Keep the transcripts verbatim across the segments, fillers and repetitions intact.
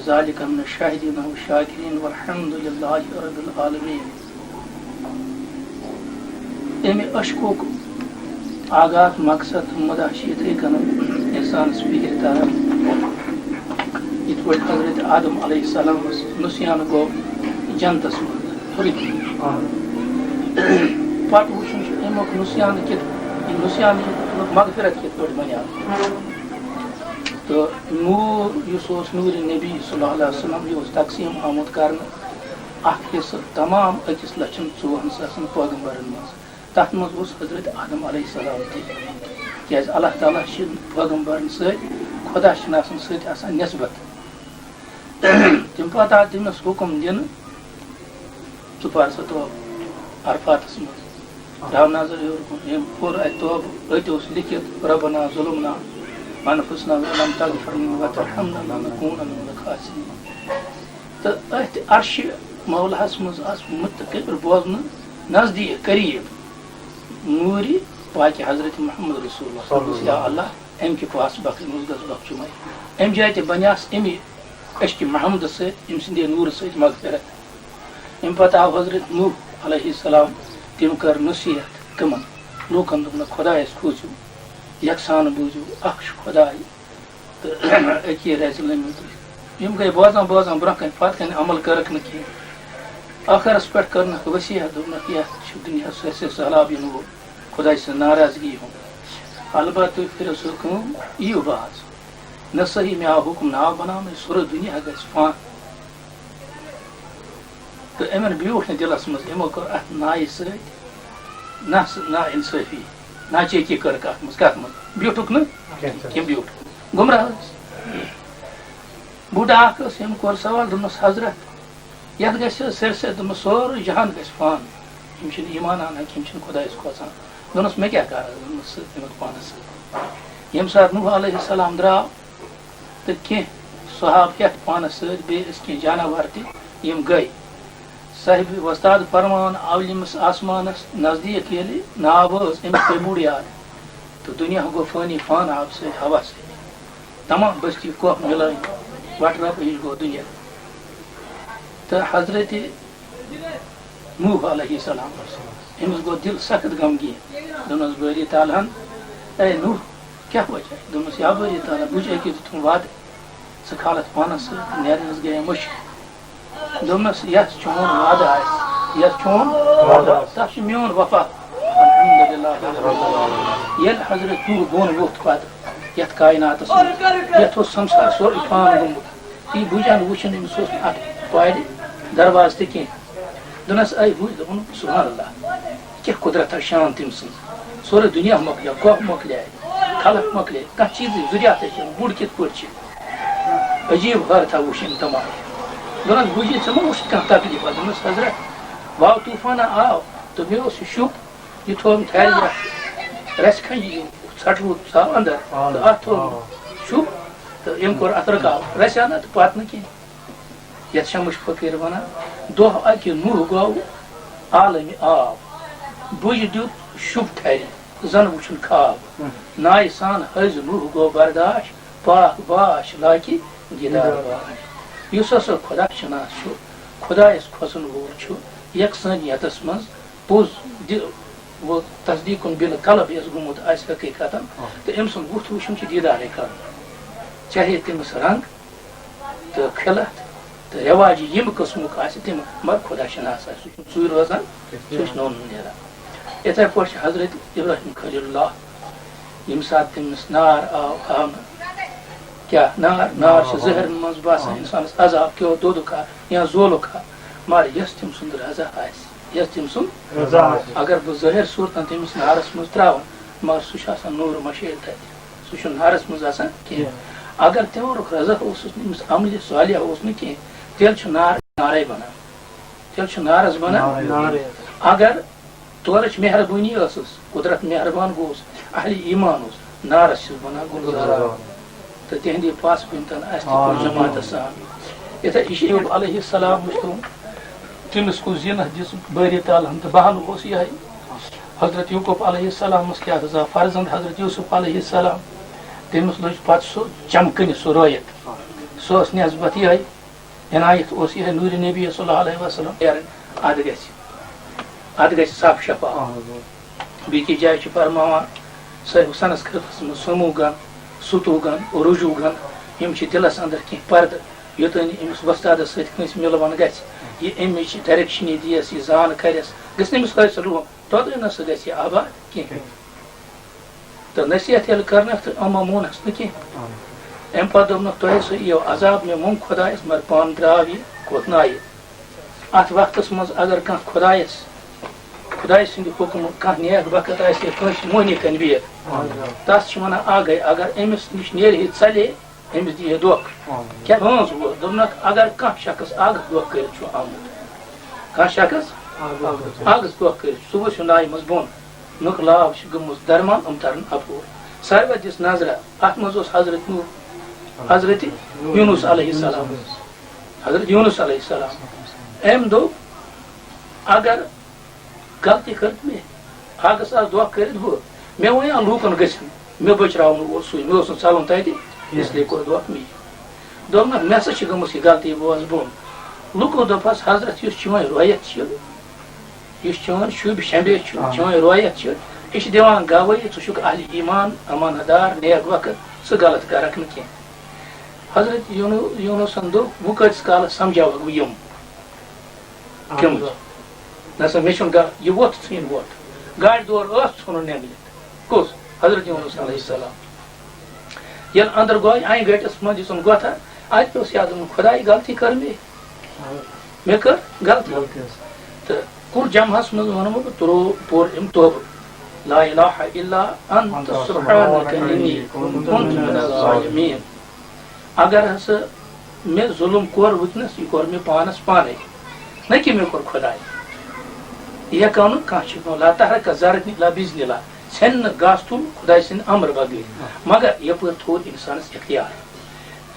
ذالک من الشاہدین والشاکرین والحمد للہ رب العالمین۔ امہِ عشقُک آغاز، مقصد، مدعا چھِ یِتھَے کٔنۍ اِنسانَس فِکرِ تَران، یِتھ پٲٹھۍ حضرت آدم علیہ السلامَس نسیان گوٚو جنتَس منٛز۔ پَتہٕ وٕچھُن چھُ اَمیُک نسیان کِتھ، یہِ نسیان، یہِ مغفرت کِتھ پٲٹھۍ بَنیو۔ تہٕ نوٗر یُس اوس نوٗرِ نبی صلی اللہ علیہ وسلم، یہِ اوس تقسیٖم آمُت کرنہٕ، اکھ حصہٕ تمام أکِس لَچھَن ژوٚوُہَن ساسَن پیغمبرَن منٛز۔ تَتھ منٛز اوس حضرت آدم علیہ السلام تہِ، کیازِ اللہ تعالیٰ چھِ پیغمبرَن سۭتۍ، خدا شناسَن سۭتۍ آسان نسبت۔ تَمہِ پَتہٕ آو تٔمِس حُکُم دِنہٕ، ژٕ پَر سا توبہٕ عرفاتَس منٛز۔ ترٛاو نظر ہیوٚر کُن، أمۍ پوٚر اَتہِ توبہٕ، أتۍ اوس لیٚکھِتھ، ربنا ظلمنا انفسنا ولم تغفر لنا وترحمنا لنکونن من الخاسرین۔ تہٕ أتھۍ عرشِ مولاہَس منٛز آس مُتقبر بوزنہٕ نزدیٖک، قریٖب، نوٗرِ پاکِ حضرت محمد رسول اللہ۔ صلی اللہ۔ یا اللہ، اَمہِ کہِ پاس بخش منٛز گژھ بخشُن۔ اَمہِ جایہِ تہِ بنیٛاس اَمی عشقِ محمدٕ سۭتۍ، أمۍ سٕنٛدے نوٗرٕ سۭتۍ مغفرت۔ اَمہِ پتہٕ آو حضرت نوح علیہ السلام، تٔمۍ کٔر نصیحت کٕمن لوٗکن، دوٚپنکھ، خۄدایس کھوژِو، یکسان بوٗزِو، اکھ چھُ خۄداے۔ تہٕ أکی رَزِ لٔمِتٕے۔ یِم گٔے بوزان بوزان برٛونٛہہ کَنہِ، پَتہٕ کَنہِ عمل کٔرٕکھ نہٕ کینٛہہ۔ ٲخرَس پٮ۪ٹھ کٔرنَکھ ؤصیت، دوٚپنَکھ، یَتھ چھُ دُنیاہَس سٲرسٕے سہلاب یِنہٕ وول خۄداے سٕنٛز ناراضگی ہُنٛد۔ البتہ تُہۍ کٔرِو سُہ کٲم، یِیِو باز۔ نہ صحیح، مےٚ آو حُکُم، ناو بَناونٕچ، سورُے دُنیا گژھِ فان۔ تہٕ یِمن بیوٗٹھ نہٕ دِلس منٛز، یِمو کٔر اتھ نایہِ سۭتۍ نا، نا انصٲفی، ناچٲکی کٔرٕکھ اتھ منٛز۔ کتھ منٛز؟ بیوٗٹھُکھ نہٕ؟ کینٛہہ۔ کینٛہہ بیوٗٹھ۔ گمراہ ٲسۍ۔ بُڈٕ اکھ ٲس، أمۍ کوٚر سوال، دوٚپنس، حضرت، یتھ گژھِ سٲرسٕے، دوٚپنس، سورُے جہان گژھِ فان، یِم چھِنہٕ ایمان انان کینٛہہ، یِم چھِنہٕ خۄدایس کھوژان۔ دوٚپنس، مےٚ کیٛاہ کَرٕ؟ دوٚپنس، ژٕ أنِتھ پانس سۭتۍ۔ ییٚمہِ ساتہٕ نوح علیہ السلام درٛاو، تہٕ کینٛہہ صحابہٕ ہٮ۪تھ پانس سۭتۍ، بیٚیہِ ٲسۍ کینٛہہ جاناوار تہِ، یِم گٔے۔ صاحب وۄستاد فرمان آو ییٚمِس آسمانس نزدیٖک، ییٚلہِ ناو وٲژ، أمِس پیٚیہِ بوٚڑ یاد۔ تہٕ دُنیا گوٚو فٲنی، فان آب سۭتۍ، ہوا سۭتۍ۔ تمام بستی کوہ مِلٲے، وٹھ رب ہِش گوٚو دُنیا۔ تہٕ حضرت نوح علیہ السلام، أمِس گوٚو دِل سخت غمگیٖن۔ دوٚپنَس بٲری تعالیٰ ہن، اے نوح، کیٛاہ وجہ؟ دوٚپنَس، یا بٲری تعالیٰ، بہٕ چھُس أکِس دیُتمُت وعدٕ، ژٕ کھالَتھ پانَس سۭتۍ، نیرنَس گٔیَم مٔشِتھ۔ دوٚپنَس، یَتھ چون وعدٕ آسہِ، یَتھ چون وعدٕ آسہِ، تَتھ چھُ میون وفا۔ الحمدللہ۔ ییٚلہِ حضرت نوح بۄن ووٚتھ پَتہٕ یَتھ کائناتَس منٛز، یَتھ اوس سمسار سورُے فان گوٚمُت، یہِ بُجان وٕچھُن، أمِس اوس نہٕ اَتھ پارِ دروازٕ تہِ کینٛہہ۔ دوٚپنَس، اے بُج، دوٚپُن، سبحان اللہ، کیٛاہ قدرت آ شان تٔمۍ سٕنٛز۔ سورُے دُنیا مۄکلیو، کوہ مۄکلیے، خلق مۄکلے، کانٛہہ چیٖزٕے ضروٗریات ٲسۍ یِم، بُڈ کِتھ پٲٹھۍ چھِ؟ عجیٖب حٲرتھا وٕچھ أمۍ تماشہٕ۔ دوٚپنَس، بُجی، ژےٚ ما اوسُتھ کانٛہہ تکلیٖفا؟ دوٚپنَس، حضرت، واو طوٗفانا آو تہٕ مےٚ اوس یہِ شُپ، یہِ تھوٚوُم تھرِ یَتھ رَژھِ کھنٛجہِ، یہِ ژھٹھ روٗد ژاو اَندَر تہٕ اَتھ تھوٚوُم شُپ تہٕ أمۍ کوٚر اَتھ رُکاو، رَژھِ اَندَر تہٕ پَتہٕ نہٕ کینٛہہ۔ یَتھ شمس فقیٖر وَنان، دۄہ اَکہِ نوح گوٚو عالمِ آب، بُجہِ دیُت شُپ تھرِ، زَن وُچھُن خواب۔ نایہِ سان حٲض نوح گوٚو برداش، پاک باش لاکہِ دیٖدار باش۔ یُس ہسا خدا شناس چھُ، خدایَس کھوژَن وول چھُ، یکسانیتَس منٛز پوٚز دِ-، و تصدیٖقُن بالقلب یَس گوٚمُت آسہِ حقیٖقتَن، تہٕ أمۍ سُنٛد بُتھ وٕچھُن چھُ دیٖدارٕے کَرُن۔ چاہے تٔمِس رنٛگ تہٕ خلعت تہٕ رٮ۪واج ییٚمہِ قٕسمُک آسہِ، تِم، مگر خدا شناس آسہِ، سُہ چھُنہٕ ژوٗرِ روزان، سُہ چھُ نوٚن نیران۔ یِتھَے پٲٹھۍ چھُ حضرت ابراہیم خلیل اللہ، ییٚمہِ ساتہٕ تٔمِس نار آو، آو نہٕ کیٛاہ نار، نار چھِ زہرن منٛز باسان اِنسانَس عذاب کیو دۄدُک ہا یا زولُک ہا، مگر یۄس تٔمۍ سُنٛد رضا آسہِ، یۄس تٔمۍ سُنٛد، رضا آسہِ۔ اگر بہٕ ظٲہِر صوٗرتَن تٔمِس نارَس منٛز ترٛاوَن، مگر سُہ چھُ آسان نوٗر مَشٲیِتھ تَتہِ۔ سُہ چھُنہٕ نارَس منٛز آسان کینٛہہ۔ اگر تِمَن رُخ رضا اوسُس نہٕ، أمِس عملِ صالح اوس نہٕ کینٛہہ، تیٚلہِ چھُ نار نارَے بَنان۔ تیٚلہِ چھُ نارَس بَنان۔ نارَے۔ اگر تورٕچ مہربٲنی ٲسٕس، قدرت مہربان گوٚوُس، اہلِ ایمان اوس، نارَس چھُس بَنان گُلزار۔ گُلزار۔ تہٕ تِہِنٛدِ پاس بِنتَن آسہِ تہِ کُن جماعتَس سان۔ یِتھَے یہِ چھُ ایوب علیہ السلام وٕچھتو، تٔمِس کُس زینت دِژ بٲری تعالیٰ ہَن، تہٕ بہانہٕ اوس یِہوٚے۔ حضرت یعقوب علیہ السلامَس کیٛاہ حظ آو فرزند حضرت یوسف علیہ السلام، تٔمِس لٔج پتہٕ سُہ چمکٕنہِ، سُہ رٲیِتھ۔ سُہ اوس نسبت یِہوٚے، عنایت اوس یِہوٚے نوٗرِ نبی صلی اللہ علیہ وسلم پھیرٕنۍ، اَتھ گژھِ، اَتھ گژھِ صاف شفاف۔ بیٚیہِ کِس جایہِ چھِ فرماوان، صحیح سنسکرتس منٛز سموگن، ستوگن، رجوگن، یِم چھِ دِلس اندر کینٛہہ پردٕ، یوٚتام نہٕ أمِس وۄستادس سۭتۍ کٲنٛسہِ مِلوَن گژھِ، یہِ اَمِچ ڈایریکشنی دِیَس، یہِ زان کرٮ۪س، گژھِ نہٕ أمِس حٲصِل روٗن، توٚتام نہ سُہ گژھِ یہِ آباد کینٛہہ۔ تہٕ نصیحت ییٚلہِ کٔرنَکھ تہٕ اَما مونہَس نہٕ کینٛہہ۔ اَمہِ پَتہٕ دوٚپنَکھ، "تۄہہِ ہسا یِیو عذاب، مےٚ مونگ خۄدایَس، مگر پانہٕ درٛاو یہِ کوتنایہِ۔" اَتھ وقتَس منٛز اگر کانٛہہ خۄدایَس، خۄدایہِ سٕنٛدِ حُکمہٕ کانٛہہ نیک بخت آسہِ ہے کٲنٛسہِ موہنی کَنہِ بِہِتھ، تَس چھِ وَنان، "اَکھ گٔے، اگر أمِس نِش نیرِ ہے، ژَلہِ ہے، أمِس دی ہے دھوکہٕ۔" کیٛاہ؟ ہٲنز ووت، دوٚپنَکھ، اگر کانٛہہ شخص اَکھ دھوکہٕ کٔرِتھ چھُ آمُت، کانٛہہ شخص اَکھ دھوکہٕ کٔرِتھ، سُہ وٕچھ نایہِ منٛز بۄن۔ نُک لاو چھِ گٔمٕژ درمان، یِم ترن اپور۔ ساروی دِژ نظرہ، اتھ منٛز اوس حضرت نوح، حضرت یونس علیہ السلام، حضرت یونس علیہ السلام۔ أمۍ دوٚپ، اگر غلطی کٔر مےٚ، اگس آز دۄکھ کٔرِتھ بہٕ، مےٚ وَنیٛا لوٗکن گٔژھِن، مےٚ بچراوُن اوس سُے، مےٚ اوس نہٕ ژلُن تتہِ، اس لیے کوٚر دۄکھ مےٚ۔ دوٚپنکھ، مےٚ سا چھِ گٔمٕژ یہِ غلطی، بوز بۄن۔ لُکو دوٚپہس، حضرت، یُس چٲنۍ رویت چھِ، یُس چون شُبہِ شمبے چھُ، آ۔ چٲنۍ رویت چھِ، یہِ چھِ دِوان گوٲہی، ژٕ چھُکھ اہلِ ایمان، امانت دار، نیک وقت، ژٕ غلط کرکھ نہٕ کینٛہہ۔ حضرت یونو-، یونسن دوٚپ، وۄنۍ کۭتِس کالس سمجھاوکھ بہٕ یِم؟ آ۔ کیٛاہ مطلب؟ نہ سا، مےٚ چھُنہٕ غلط، یہِ ووٚتھ ژھٕنِن ووٚتھ۔ گاڑِ دور ٲس ژھُنُن نٮ۪نٛگلِتھ۔ کُس؟ حضرت یونس علیہ السلام۔ ییٚلہِ اندر گوٚو، انہِ گٔٹِس منٛز دِژٕن گۄتھا، اتہِ پیوٚو یاد، دوٚپُن، خۄداے، غلطی کٔر مےٚ۔ مےٚ کٔر غلطی۔ غلطی ٲس۔ تہٕ کوٚر جمعس منٛز، ووٚنمو بہٕ، ترٛوو، پوٚر أمۍ توبہٕ، لا الہ الا انت سبحانک انی کنت من الظالمین۔ اگر ہسا مےٚ ظلم کوٚر وٕنکیٚنس، یہِ کوٚر مےٚ پانس پانے، نہ کہِ مےٚ کوٚر خۄدایہِ۔ یہِ ہٮ۪کو نہٕ کانٛہہ چھُ، لا تحرک ذرة الا باذن اللہ، ژھٮ۪ن نہٕ گاسہٕ تُل خۄداے سٕنٛدِ امرٕ بغٲر۔ مگر یپٲرۍ تھوٚو انسانس اختیار،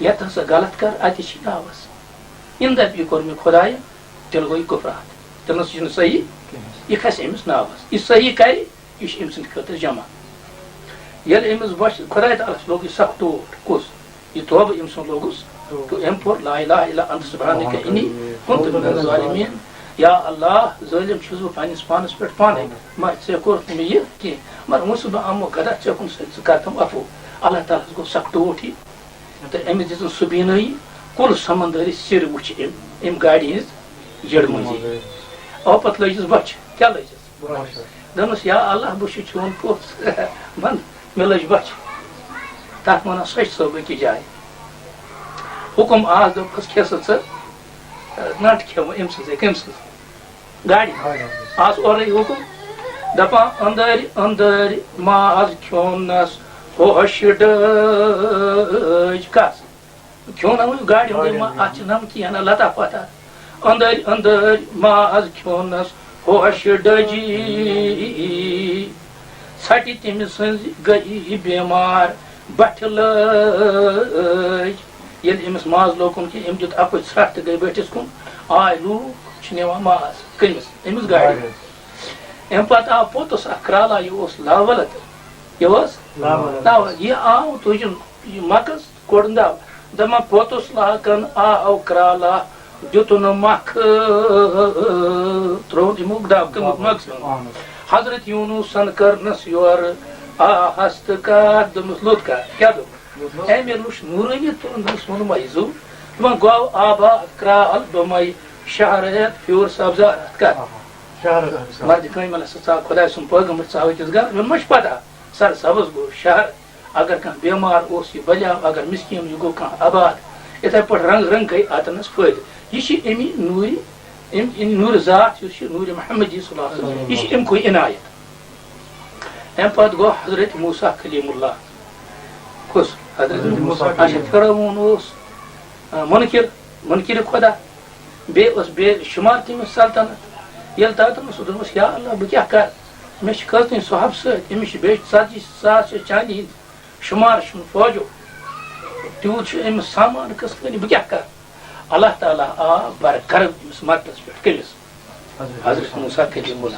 یتھ ہسا غلط کر، اتہِ چھِ ناوس۔ یِم دَپہِ، "یہِ کوٚر مےٚ خۄدایہِ"، تیٚلہِ گوٚو یہِ کُفرات۔ تیٚلہِ نہ سا چھُنہٕ صحیح، یہِ کھسہِ أمِس ناوَس۔ یہِ صحیح کَرِ، یہِ چھُ أمۍ سٕنٛدِ خٲطرٕ جمع۔ ییٚلہِ أمِس بۄچھِ، خۄداے تعالیٰ ہَس لوٚگ یہِ سخ ٹوٹھ، کُس؟ یہِ توبہٕ أمۍ سُنٛد لوٚگُس، تہٕ أمۍ پوٚر، "لا الہ الا انت سبحانک انی کنت من الظالمین"۔ یا اللہ، ظٲلِم چھُس بہٕ پنٛنِس پانَس پٮ۪ٹھ پانَے، مگر ژےٚ کوٚرُتھ نہٕ مےٚ یہِ کینٛہہ۔ مگر وۄنۍ چھُس بہٕ آمُت غدر ژےٚ کُن، ژٕ کر تِم عفو۔ اللہ تعالیٰ ہَس گوٚو سخ ٹوٹھ یہِ۔ تہٕ أمِس دِژٕن سُہ بینٲیی، کُل سمندری سِر وُچھ أمۍ، أمۍ گاڑِ ہٕنٛز یٔڈ مٔنٛزی۔ او پتہٕ لٔجِس بۄچھِ۔ کیٛاہ لٔجِس؟ بۄچھِ۔ دوٚپمَس، "یا اللہ، بہٕ چھُس چون پوٚژھ۔" وَن، مےٚ لٔج بۄچھِ۔ تَتھ وَنان سۄچھ صٲب أکِس جایہِ۔ حُکُم آس، دوٚپُکھ، "کھےٚ سا ژٕ، نَٹ کھٮ۪مو أمۍ سٕنٛزٕے۔" کٔمۍ سٕنٛز؟ گاڑِ۔ آز اورَے حُکُم، دَپان، "أنٛدٕرۍ أنٛدٕرۍ ماز کھیوٚنَس ہوش ڈٔج۔" کَس؟ کھیوٚن نہ وۄنۍ گاڑِ ہُنٛدُے ما، اَتھ چھِ نَم کینٛہہ نہ لطافت اَتھ۔ "أنٛدٕرۍ أنٛدٕرۍ ماز کھیوٚنَس ہوش ڈٔجی، ژھٹہِ تٔمۍ سٕنٛزِ گٔیہِ بیمار بَٹھِ لٔج۔" ییٚلہِ أمِس ماز لوٚگُن کہِ أمۍ دیُت اَپٲرۍ ژھرٛٹھ تہٕ گٔے بٔٹھِس کُن، آے لوٗکھ چھِ نِوان ماز۔ کٔمِس؟ أمِس گاڑِ۔ اَمہِ پَتہٕ آو پوٚتُس اَکھ کرٛالا، یہِ اوس لاولہٕ تہٕ یہِ اوس لاولہٕ۔ لاولہٕ۔ یہِ آو تُجُن، یہِ مَکٕس کوٚڑُن دَب۔ دَپان، پوٚتُس لاکَن آو کرٛالا، دیُتُن مَکھٕ، ترٛووُن اَمیُک دَب، کَمیُک؟ دَب۔ مَکٕس۔ اَہَن حضرت یوٗنُسَن کٔرنَس یورٕ آہَس تہٕ کَتھ، دوٚپمَس، "لوٚت کَتھ؟" کیٛاہ دوٚپ؟ أمۍ ییٚلہِ وُچھ نوٗرٲنی تُلُن، دوٚپمَس، "ووٚنمَے زُو۔" دوٚپُن، "گوٚو آباد کرٛال دوٚپمَے شہر ہٮ۪تھ پھیوٗر سبزار ہٮ۪تھ۔" کَتھ؟ آہا، شہر ہٮ۪تھ۔ مَردِ کٲمِل ہسا ژاو خۄداے سُنٛد پٲغمبر، ژاو أکِس گرَس، مےٚ ما چھِ پَتہ، سر سبز گوٚو شہر۔ اگر کانٛہہ بیمار اوس، یہِ بلیو، اگر مسکین، یہِ گوٚو کانٛہہ آباد۔ یِتھے پٲٹھۍ رنگ رنگ گٔے اتنس فٲیدٕ۔ یہِ چھِ امی نوٗرِ، امی، امی نوٗرِ ذات یُس چھِ نوٗرِ محمدی صلی اللہ علیہ وسلم، یہِ چھِ اَمہِ کُے عنایت۔ اَمہِ پتہٕ گوٚو حضرت موسیٰ کلیم اللہ۔ کُس؟ حضرت موسیٰ۔ اچھا، فرعون اوس، آ، منکر، منکر خدا۔ بیٚیہِ اوس بے شمار تٔمِس سلطنت۔ ییٚلہِ تتن اوس، دوٚپمَس، "یا اللہ، بہٕ کیٛاہ کرٕ؟ مےٚ چھِ کٔژتٲنۍ صحابہٕ سۭتۍ، أمِس چھِ بیٚیہِ ژتجی ساس چھِ چاندِ ہِنٛدۍ۔" شمار چھُنہٕ فوجُک، تیوٗت چھُ أمِس سامان قٕسطٕ کٔنِتھ، بہٕ کیٛاہ کرٕ؟ اللہ تعالیٰ آو برکرم أمِس مدتس پٮ۪ٹھ۔ کٔمِس؟ حضرت موسیٰ کلیم اللہ۔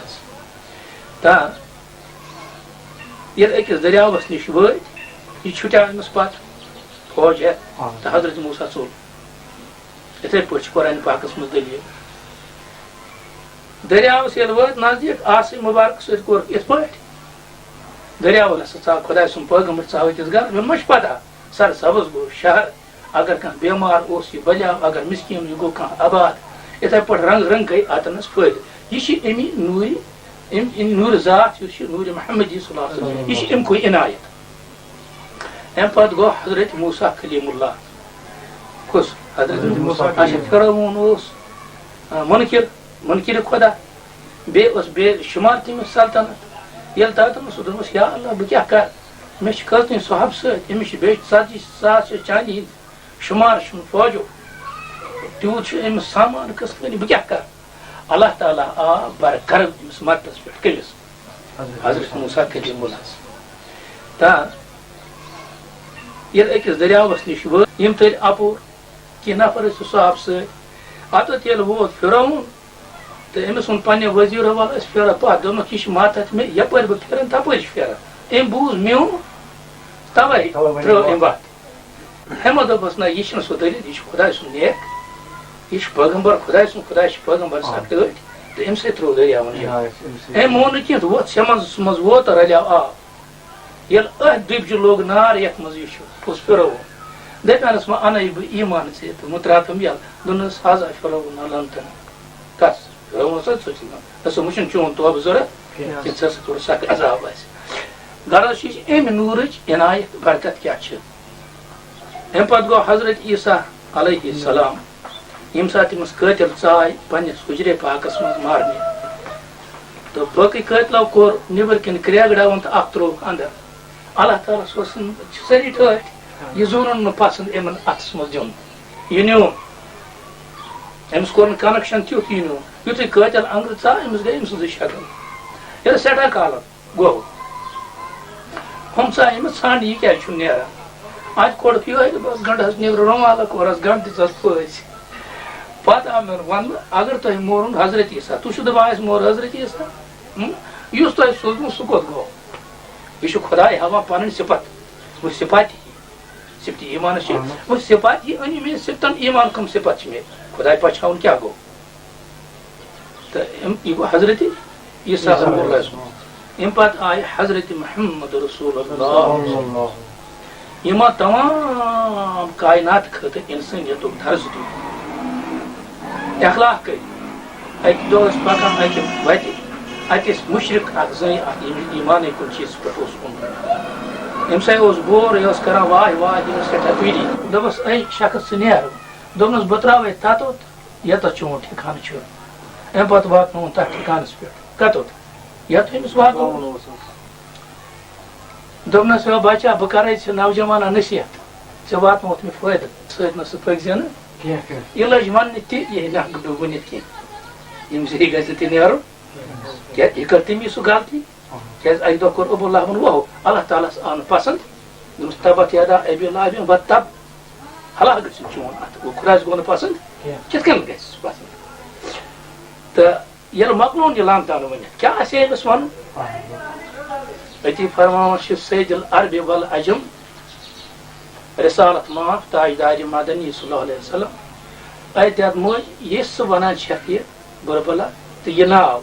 تا ییٚلہِ أکِس دٔریاوس نِش وٲتۍ، یہِ چھُٹیو أمِس پتہٕ۔ فوج ہٮ۪تھ، آ۔ تہٕ حضرت موسیٰ ژوٚل۔ یِتھَے پٲٹھۍ چھِ قرآن پاکَس منٛز دٔلیٖل۔ دٔریاوَس ییٚلہِ وٲتۍ نزدیٖک، آسہٕ مُبارک سۭتۍ کوٚرُکھ یِتھ پٲٹھۍ۔ دٔریاوَن ہسا ژاو خۄداے سُنٛد پیغمبر، ژاو أکِس گرَس، مےٚ ما چھِ پَتہ، سرسبز گوٚو شہر، اگر کانٛہہ بٮ۪مار اوس، یہِ بَلیو، اگر مِسکیٖن، یہِ گوٚو کانٛہہ آباد۔ یِتھَے پٲٹھۍ رنٛگ رنٛگ گٔے اَتنَس پھٔلۍ۔ یہِ چھِ اَمی نوٗرِ، اَمہِ، اَمہِ نوٗرِ ذات یُس چھِ نوٗرِ محمدی صلی اللہ علیہ وسلم، یہِ چھِ اَمہِ کُے عنایت۔ اَمہِ پَتہٕ گوٚو حضرت موسیٰ کلیم اللہ۔ کُس؟ حضرت موسیٰ۔ اچھا، فرعون اوس، آ، منکر، منکر خدا۔ بیٚیہِ اوس بے شمار تٔمِس سلطنت۔ ییٚلہِ تَتھ منٛز سُہ دوٚپمَس، "یا اللہ، بہٕ کیٛاہ کَرٕ؟ مےٚ چھِ کٔژتٲنۍ صحابہٕ سۭتۍ، أمِس چھِ بیٚیہِ ژتجی ساس چھِ چاندِ ہِنٛدۍ، شمار چھُنہٕ فوجُک۔ تیوٗت چھُ أمِس سامان قٕسمٕے نہٕ، بہٕ کیٛاہ کَرٕ؟" اللہ تعالیٰ آو برکرم أمِس مدتَس پٮ۪ٹھ۔ کٔمِس؟ حضرت موسیٰ کلیم اللہَس۔ تا ییٚلہِ أکِس دٔریاوَس نِش وٲتۍ، یِم تٔلۍ اَپور، کینٛہہ نفر ٲسۍ صحابہٕ سۭتۍ۔ اَتٮ۪تھ ییٚلہِ ووت فرعون، تہٕ أمِس ووٚن پننہِ وزیرو، "وَلہٕ أسۍ پھیرو پَتھ۔" دوٚپنَکھ، "یہِ چھِ ماتَتھ مےٚ، یَپٲرۍ بہٕ پھِرَن، تَپٲرۍ چھِ پھیران۔ أمۍ بوٗز میون، تَوَے تَوَے ؤنِو ترٛٲو أمۍ وَتھ۔" وَتھ۔ ہُمو دوٚپمَس، "نہ، یہِ چھِنہٕ سُہ دٔلیٖل، یہِ چھُ خۄداے سُنٛد نیک، یہِ چھُ پیغمبر، خۄداے سُنٛد، خۄداے چھُ پیغمبر آ۔ سَتھ ٹٲٹھۍ، تہٕ أمۍ سۭتۍ ترٛوو دٔریاوَن یہِ۔" آ، أمۍ سۭتۍ۔ أمۍ مون نہٕ کینٛہہ، تہٕ ووٚتھ سٮ۪منٛز منٛز ووت تہٕ رَلیو آب۔ ییٚلہِ أتھۍ دُبجہِ لوٚگ نار یَتھ منٛز یہِ چھُ، کُس فرعون۔ دَپیٛانَس، "وۄنۍ اَنَے بہٕ ایمان ژےٚ تہٕ وۄنۍ ترٛاوتَم یَلہٕ۔" دوٚپنَس، "حاضا فرعون لَعَنتَن۔" کَس؟ فرعون سا ژٕ چھُکھ نہٕ، ژٕ وٕچھُن چون توبہٕ ضوٚرَتھ، کینٛہہ۔ کہِ ژےٚ سۭتۍ کوٚر سَخ عذاب اَسہِ۔ غرض چھِ یہِ أمۍ نوٗرٕچ عنایت برکت کیٛاہ چھِ۔ اَمہِ پَتہٕ گوٚو حضرت عیسیٰ علیہ السلام، ییٚمہِ ساتہٕ تٔمِس قٲتِل ژاے پنٛنِس حُجرے پاکَس منٛز مارنہِ، تہٕ باقٕے قٲتلو کوٚر نیٚبٕرۍ کِنۍ کرٛیگڑاوُن تہٕ اَکھ ترٛووُکھ اَندَر۔ اللہ تعالیٰ ہَس اوس یِم چھِ سٲری ٹٲٹھۍ۔ یہِ زونُن نہٕ پَسنٛد یِمَن اَتھَس منٛز دیُن۔ یہِ نیوٗن۔ أمِس کوٚر نہٕ connection تیُتھ، یہِ نیوٗن۔ یُتھُے قٲتِل اَنٛگرٕ ژاو، أمِس گٔے أمۍ سٕنٛزٕے شکل۔ ییٚلہِ سٮ۪ٹھاہ کالَن گوٚو، ہُم ژاے أمِس ژھانٛڈنہِ، یہِ کیٛازِ چھُنہٕ نیران؟ اَتہِ کوٚڑُکھ یِہوٚے تہٕ بَس گَنٛڈَس نیٚبرٕ رومالہ کوٚرہَس گَنٛڈ، دِژَس پھٲسۍ۔ پَتہٕ آو مےٚ وَننہٕ، اگر تۄہہِ مورُن حضرت عیسیٰ، تُہۍ چھِو دَپان اَسہِ مور حضرت عیسیٰ؟ ہُم؟ یُس تۄہہِ سوٗزمُت، سُہ کوٚت گوٚو؟ یہِ چھُ خۄداے ہاوان پَنٕنۍ صِفت۔ وۄنۍ صِفت یی، صِفت ایٖمانَس چھِ۔ اَہَن۔ وۄنۍ صِفت یی، أنِو مےٚ صِفتَن ایٖمان، کَم صِفت چھِ مےٚ؟ خۄداے پَتہٕ چھاوُن کیٛاہ گوٚو؟ تہٕ أمۍ، یہِ گوٚو حضرت عیسیٰ روح اللہ۔ اَمہِ پَتہٕ آیہِ حضرت محمد رسول اللہ۔ یِمو تمام کائنات خٲطرٕ اِنسٲنیتُک درس دیُت۔ اخلاق کٔرۍ۔ اَکہِ دۄہ ٲسۍ پَکان اَکہِ وَتہِ، اَتہِ ٲسۍ مُشرِک اَکھ زٔنۍ اَکھ، ییٚمِس ایٖمانٕے کُنہِ چیٖزَس پٮ۪ٹھ اوس اوٚنمُت۔ أمۍ سا اوس بور، یہِ ٲس کَران واے واے، یہِ ٲس سٮ۪ٹھاہ پیٖڑی۔ دوٚپُس، "اے شخص، ژٕ نیر۔" دوٚپنَس، "بہٕ ترٛاوَے تَتُتھ، یَتَتھ چون ٹھِکانہٕ چھُ۔" اَمہِ پَتہٕ واتنووُن تَتھ ٹھِکانَس پٮ۪ٹھ۔ کَتُتھ؟ یَتھ أمِس واتنووُن اوس۔ دوٚپنَس، "ہے بَچا، بہٕ کَرَے ژےٚ نوجوانَن نصیحت، ژےٚ واتنووُتھ مےٚ فٲیدٕ، سۭتۍ نہ سۭتۍ پٔکۍ زِ نہٕ۔" کینٛہہ، کینٛہہ۔ یہِ لٔج وَننہِ تہِ، یہِ ہیٚکہِ نہٕ بہٕ ؤنِتھ کینٛہہ۔ ییٚمہِ ذٔریعہٕ گژھِ نہٕ تہِ نیرُن۔ کیٛازِ یہِ کٔر تٔمی سُہ غلطی۔ کیٛازِ اَکہِ دۄہ کوٚر ابو لہبن واہو، اللہ تعالیٰ ہَس آو نہٕ پسنٛد۔ دوٚپمَس، "تبت یدا ابی لہب و تب"، ہلاک گژھِ چون اَتھ۔ گوٚو خۄدایَس گوٚو نہٕ پسنٛد۔ کینٛہہ۔ کِتھ کٔنۍ گژھِ پسنٛد؟ تہٕ ییٚلہِ مۄکلوون یہِ لعنتانہٕ ؤنِتھ، کیٛاہ آسہِ ہے أمِس وَنُن؟ أتی فرماوان چھِ سید العرب والعجم، رسالت معاف، تاجدار مدنی صلی اللہ علیہ وسلم، اے دٮ۪د موج، یہِ سُہ وَنان چھَکھ یہِ بُلبُلہ تہٕ یہِ ناو،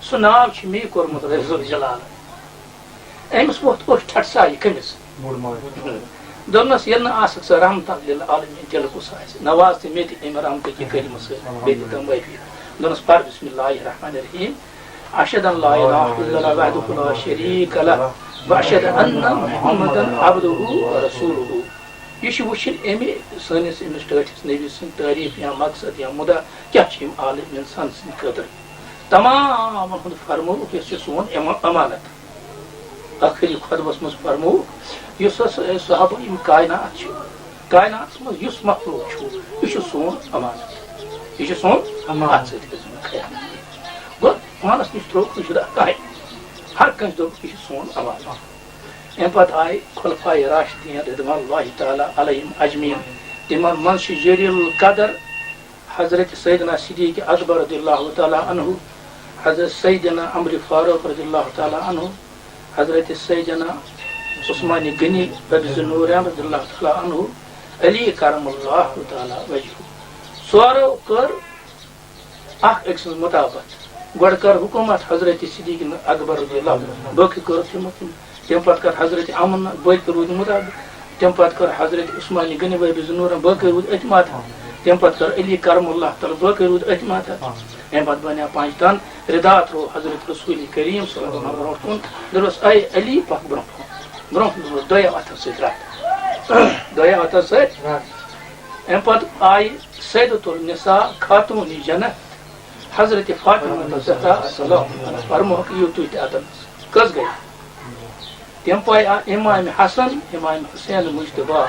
سُہ ناو چھُ مے کوٚرمُت رب ذوالجلالن۔ أمِس ووٚتھ اوٚش ٹھٹہٕ سا یہِ کٔمِس؟ بوٚڑ ماے۔ دوٚپنَس، "ییٚلہِ نہٕ آسکھ ژٕ رحمتہ للعالمین، تیٚلہِ کُس آسہِ؟ نواز تہٕ مےٚ تہِ اَمہِ رحمتٕکہِ کلمہٕ سۭتۍ، بیٚیہِ دِتم معٲفی۔" دوٚپنَس، "پر بسم اللہ الرحمن الرحیم، اشہد ان لا الہ الا اللہ وحدہ لا شریک لہ، و اشہد ان محمدا عبدہ و رسولہ۔" یہِ چھُ وٕچھُن اَمہِ سٲنِس أمِس ٹٲٹھِس نبی سٕنٛدۍ تعریٖف یا مقصد یا مُدا کیٛاہ چھِ یِم عالم اِنسان سٕنٛدِ خٲطرٕ۔ تمامن ہُنٛد فرمووُکھ، یۄس چھِ سون اما-، امانت۔ ٲخری خطبس منٛز فرمووُکھ، یُس ہسا اے صحابہ یِم کائنات چھِ، کائناتس منٛز یُس مخلوق چھُ، یہِ چھُ سون امانت۔ یہِ چھُ سون امانت۔ اتھ سۭتۍ گژھِ نہٕ خیانت کینٛہہ۔ گوٚو پانس نِش ترٛووُکھ نہٕ جُدا کانٛہہ۔ ہر کٲنٛسہِ دوٚپُکھ، یہِ چھُ سون امانت۔ اَمہِ پتہٕ آیہِ خلفائے راشدین رضوان اللہ تعالیٰ علیہم اجمعین۔ تِمن منٛز چھِ جلیل القدر حضرت سیدنا صدیق اکبر رضی اللہ تعالیٰ عنہ، حضرت سیدنا عمر فاروق رضی اللہ تعالیٰ عنہ، حضرت سیدنا عثمانِ غنی رضی اللہ تعالیٰ عنہ، علی کرم اللہ تعالیٰ وجہہ، ژورو کٔر اکھ أکۍ سٕنٛز مطابت۔ گۄڈٕ کٔر حکوٗمت حضرت صدیق اکبر رضی اللہ عنہ، باقٕے کٔر تِمو تِم۔ تَمہِ پتہٕ کٔر حضرت عمر، باقٕے روٗدۍ مطابت۔ تَمہِ پتہٕ کٔر حضرت عثمانِ غنی وہبِ ذی نورن، باقٕے روٗدۍ أتھۍ ماتحت۔ تَمہِ پتہٕ کٔر علی کرم اللہ تعالیٰ، باقٕے روٗدۍ أتھۍ ماتحت۔ اَمہِ پتہٕ بنیٛاو پنٛجتن، رِدا ترٛوو حضرت رسول کریم صلی اللہ علیہ وسلم برٛونٛٹھ کُن، دوٚپنس، "اے علی، پکھ برٛونٛہہ کُن، برٛونٛہہ کُن، برٛونٛہہ کُن، دۄیو اتھو سۭتۍ رٹھ۔" دۄیو اتھو سۭتۍ۔ اَمہِ پتہٕ آیہِ سیدۃ النساء، خاتوٗنِ جنت، حضرت فاطمہ زہرا سلام، فرمووُکھ، "یِیِو تُہۍ تہِ اتنس۔" کٔژ گٔے؟ تَمہِ پتہٕ آو امام حسن، امام حسین مجتبیٰ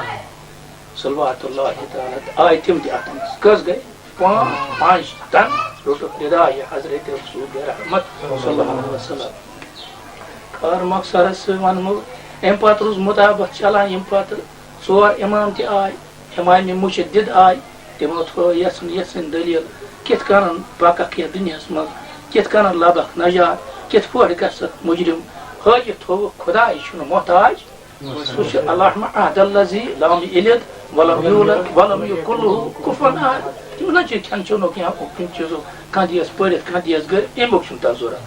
صلوات اللہ تعالیٰ، آے تِم تہِ اتنس۔ کٔژ گٔے؟ پانٛژھ۔ پنٛجتن روٚٹُکھ رِدا یہِ حضرت رسول رحمت صلی اللہ علیہ وسلم۔ خٲر مۄخصرس سۭتۍ ونمو، امہِ پتہٕ روٗز مطابت چلان، ییٚمہِ پتہٕ ژور امام تہِ آے، امام مجدد آے، تِمو تھٲو یژھُن یژھٕنۍ دٔلیٖل، کِتھ کٔنۍ پککھ یتھ دُنیاہس منٛز، کِتھ کٔنۍ لبکھ نجات، کِتھ پٲٹھۍ گژھکھ مجرم۔ ہٲوِتھ تھووُکھ خدایہِ چھُنہٕ محتاج، سُہ چھُ اللہم احد الذی لم یلد ولم یولد ولم یکن لہ کفوا احد۔ تِم نہ چھِ کھٮ۪ن چٮ۪نُک یا کُنہِ چیٖزُک، کانٛہہ دِیَس پٔرِتھ، کانٛہہ دِیَس گٔرِتھ، اَمیُک چھُنہٕ تَتھ ضوٚرَتھ۔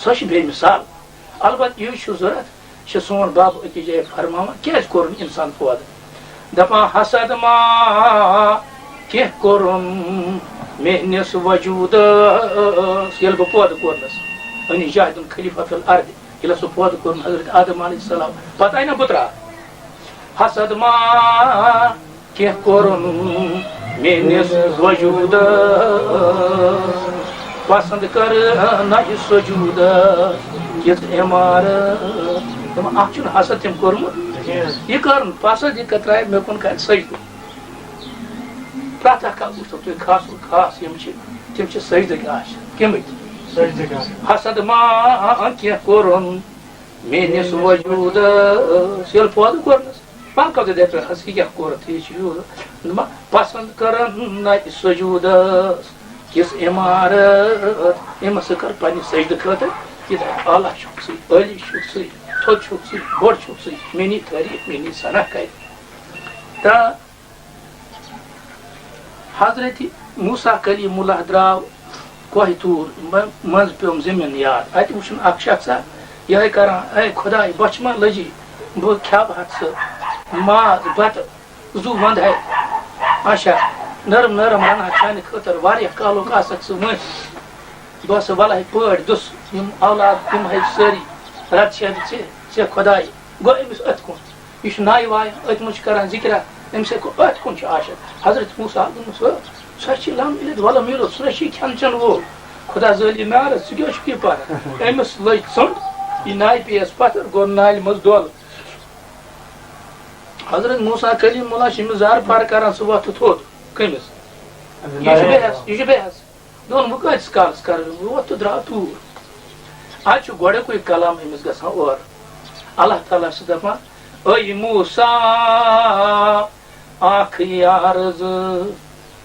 سۄ چھِ بے مثال۔ البتہٕ یہِ چھُ ضوٚرَتھ، چھِ سون بَب أکِس جایہِ فرماوان، کیٛازِ کوٚرُن اِنسان پٲدٕ؟ دَپان، حسد ما کینٛہہ کوٚرُن میٛٲنِس وجوٗدَس، ییٚلہِ بہٕ پٲدٕ کوٚرنَس، أنی جاہدُن خلیفہ فی الارض۔ ییٚلہِ سُہ پٲدٕ کوٚرُن حضرت آدم علیہ السلام، پتہٕ آیہِ نہ بُترا۔ حسد ما کینٛہہ کوٚرُن میٛٲنِس وجوٗدس، پسند کر نہ یہِ سجوٗدس یِژھ عمارت۔ دَپان، اَتھ چھُنہٕ حسد تٔمۍ کوٚرمُت۔ یہِ کَرُن پسند، یہِ کترایہِ مےٚ کُن کرِ سجدٕ۔ پرٛٮ۪تھ اکھ اکھ وٕچھتو تُہۍ خاص و خاص یِم چھِ، تِم چھِ سجدٕکۍ عاشق۔ کَمِکۍ؟ سجدٕکۍ عاشق۔ حسد ما کینٛہہ کوٚرُن میٛٲنِس وجوٗدس، ییٚلہِ پٲدٕ کوٚرنَس، پَتہٕ کَتھ دَپہِ حظ، یہِ کیٛاہ کوٚرُتھ، یہِ چھُ یوٗت۔ دَپان، پسند کرن نہ سجوٗدس یِژھ عمارت، أمۍ ہسا کٔر پننہِ سجدٕ خٲطرٕ یہِ دَپہِ، اعلیٰ چھُکھ ژٕے، عٲلی چھُکھ ژٕے، تھوٚد چھُکھ ژٕے، بوٚڑ چھُکھ ژٕے، میٛٲنی تعریٖف، میٛٲنی ثنا کرِ۔ تہٕ حضرت موسیٰ کلیم اللہ درٛاو کوہِ طور، م-، منٛز پیوٚم زٔمیٖن یاد۔ اَتہِ وُچھُن اکھ شخصا یِہوٚے کران، "اے خداے، بۄچھِ ما لٔجی؟ بہٕ کھٮ۪وٕ ہا ژٕ ماز، بتہٕ، زُو وَندٕ ہے۔ اچھا، نرم نرم بنہٕ ہا چانہِ خٲطرٕ، واریاہ کالُک آسکھ ژٕ وٲنٛسہِ۔ بہٕ ہسا وَلہٕ ہے پٲٹھۍ دُس، یِم اولاد دِمہٕ ہے سٲری رَٹہٕ شیرِ ژےٚ، ژےٚ خداے۔" گوٚو أمِس أتھۍ کُن۔ یہِ چھُ نایہِ وایان، أتھۍ منٛز چھُ کران ذِکرا، أمِس ہے گوٚو أتھۍ کُن چھُ عاشق۔ حضرت موسیٰ دوٚپمَس، "ہو، سۄ چھِ لم یلد ولم یولد، سۄ چھِ کھٮ۪ن چٮ۪ن وول۔ خدا ذٲلی نارس، ژٕ کیٛاہ چھُکھ یہِ پَران؟" أمِس لٔج ژٔنٛڈ، یہِ نایہِ پیٚیَس پَتھر، گوٚو نالہِ منٛز دۄل۔ حضرت موسیٰ کلیم اللہ چھِ أمِس زارٕ پار کران، "ژٕ وۄتھ تہٕ تھوٚد۔" کٔمِس؟ یہِ چھُ بے حٮ۪س، یہِ چھُ بے حٮ۪س۔ دوٚپُن، "وۄنۍ کۭتِس کالَس کَرٕ بہٕ؟" ووت تہٕ درٛاو توٗر۔ اَتہِ چھُ گۄڈٕنیُکُے کلام أمِس گژھان اورٕ۔ اللہ تعالیٰ چھُ دَپان، "اے موسیٰ، اکھ عرض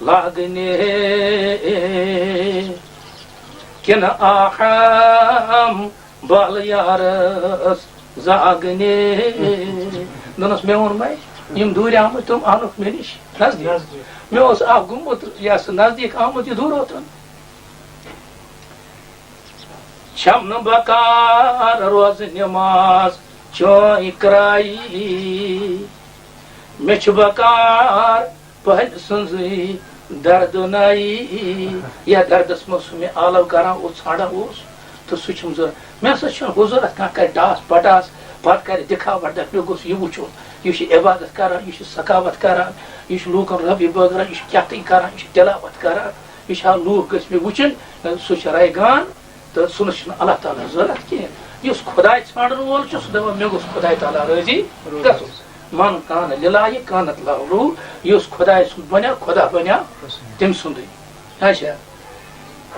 لاگنے کِنہٕ آہم بل یارس زاگنے۔" دوٚپنَس، "مےٚ ووٚنمَے، یِم دوٗرِ آمٕتۍ، تِم اَنُکھ مےٚ نِش نزدیٖک۔ نزدیٖک۔ مےٚ اوس اَکھ گوٚمُت، یہِ ہسا نزدیٖک آمُت، یہِ دوٗر اوترَن۔ چھَم نہٕ بکار روزٕ نٮ۪ماز چٲنۍ کرٛایی۔ مےٚ چھُ بکار پہلۍ سٕنٛزٕے دردُنائی، یَتھ دردس منٛز سُہ مےٚ آلو کران اوس، ژھانٛڈان اوس، تہٕ سُہ چھُم ضوٚرَتھ۔ مےٚ ہسا چھُنہٕ ہُہ ضوٚرَتھ کانٛہہ کرِ ٹاس پٹاس، پتہٕ کرِ دِکھاوٹ، دَپہِ، مےٚ گوٚژھ یہِ وُچھُن، یہِ چھُ عبادت کران، یہِ چھُ سخاوت کران، یہِ چھُ لوٗکن رۄپیہِ بٲگراوان، یہِ چھُ کیٛاہ تام کران، یہِ چھُ تِلاوت کران، یہِ چھا لوٗکھ گٔژھۍ مےٚ وٕچھِنۍ، سُہ چھُ رایگان۔" تہٕ سُہ نہٕ چھُنہٕ اللہ تعالیٰ ہَس ضوٚرَتھ کِہیٖنۍ۔ یُس خۄداے ژھانٛڈَن وول چھُ، سُہ دَپان، "مےٚ گوٚژھ خۄداے تعالیٰ رٲضی گژھُن۔" من کان لِلٰہِ کانت لہو، یُس خۄداے سُنٛد بَنیو، خۄدا بَنیو تٔمۍ سُنٛدُے۔ اچھا،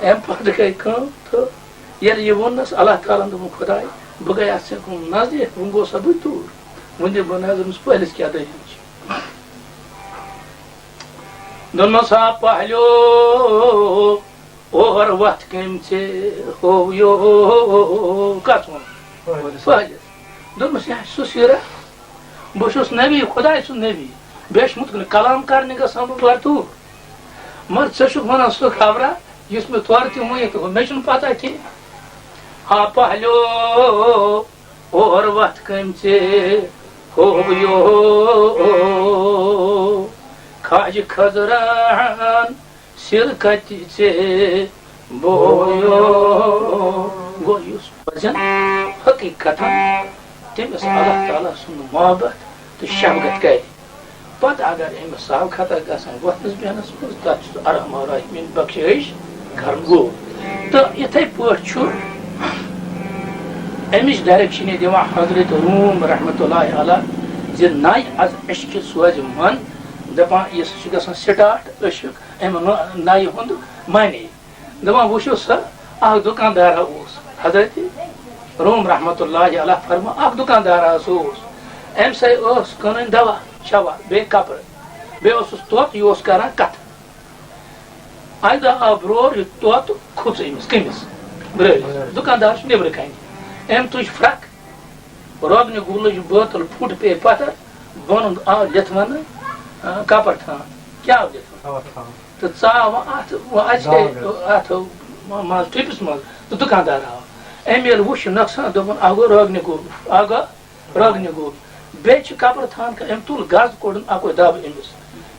اَمہِ پَتہٕ گٔے کٲم تہٕ ییٚلہِ یہِ ووٚننَس، اللہ تعالیٰ ہَن دوٚپُن، "خۄداے، بہٕ گٔیَس ژےٚ کُن نزدیٖک، وۄنۍ گوٚو سا بہٕ دوٗر۔ وۄنۍ دِ بہٕ نظر أمِس پٔہلِس کیٛاہ دٔلیٖل چھِ۔" دوٚپمَس، "ہا پہلیو، اور وَتھ کٔمۍ ژےٚ ہوو یو؟" کَتھ ووٚن؟ پہلِس۔ پہلِس۔ دوٚپمَس، "یہِ ہا چھُ سُہ سِرا، بہٕ چھُس نبی، خۄداے سُنٛد نبی، بیٚیہِ چھُ مُتقِن کلام کرنہِ گژھان بہٕ بھرپوٗر۔ مگر ژٕ چھُکھ وَنان سُہ خبرا یُس مےٚ تورٕ تہِ ؤنِتھ، مےٚ چھُنہٕ پتہ کینٛہہ۔ ہا پہلیو، اور وَتھ کٔمۍ ژےٚ ہوو یو، کھاجہِ خضران سِر کَتہِ ژےٚ بویو۔ گوٚو یُس بوزن حقیقتاً تٔمِس اللہ تعالیٰ سُنٛد محبت تہٕ شفقت کرِ، پتہٕ اگر أمِس ساو خطا گژھن وۄتھنس بیٚہنس منٛز، تتھ چھُ ارحم الراحمین بخشٲیش کرن وول۔ تہٕ یِتھے پٲٹھۍ چھُ امِچ ڈائریکشن دِوان حضرت روم رحمتہ اللہ علیہ زِ نَے از عشقِ سوزِ من، دپان یہِ چھُ گژھان سٹارٹ عشق امہِ نَے ہُنٛد معنی۔ دپان وٕچھِو سا، اکھ دُکاندار ہا اوس، حضرت روم رحمتہ اللہ علیہ فرما، اکھ دُکاندار ہا سُہ اوس، أمۍ سٕے ٲس کٕنٕنۍ دوا شوا بیٚیہِ کپرٕ، بیٚیہِ اوسُس طوطہٕ، یہِ اوس کران کتھٕ۔ اکہِ دۄہ آو برور، یہِ طوطہٕ کھوٚژ أمِس، کٔمِس؟ برٲرِس۔ دُکاندار چھُ نیٚبرٕ کنہِ، أمۍ تُج پھرکھ، روغنہِ گوٗلٕچ بٲتل پھُٹ پیٚیہِ پتھر، بۄنہٕ آو لِتھونہٕ، آ، کپر تھان۔ کیٛاہ آو لِتھونہٕ؟ کپر تھان۔ تہٕ ژاو وۄنۍ اَتھ، وۄنۍ اَژِ ہے داغ۔ اَتھ منٛز ٹرٛپِس منٛز، تہٕ دُکاندار آو۔ أمۍ ییٚلہِ وُچھ یہِ نۄقصان، دوٚپُن، اَکھ گوٚو روغنہِ گوٗل، اَکھ گوٚو روغنہِ گوٗل۔ بیٚیہِ چھِ کپرٕ تھان، أمۍ تُل گز، کوٚڑُن اَکُے دَب أمِس۔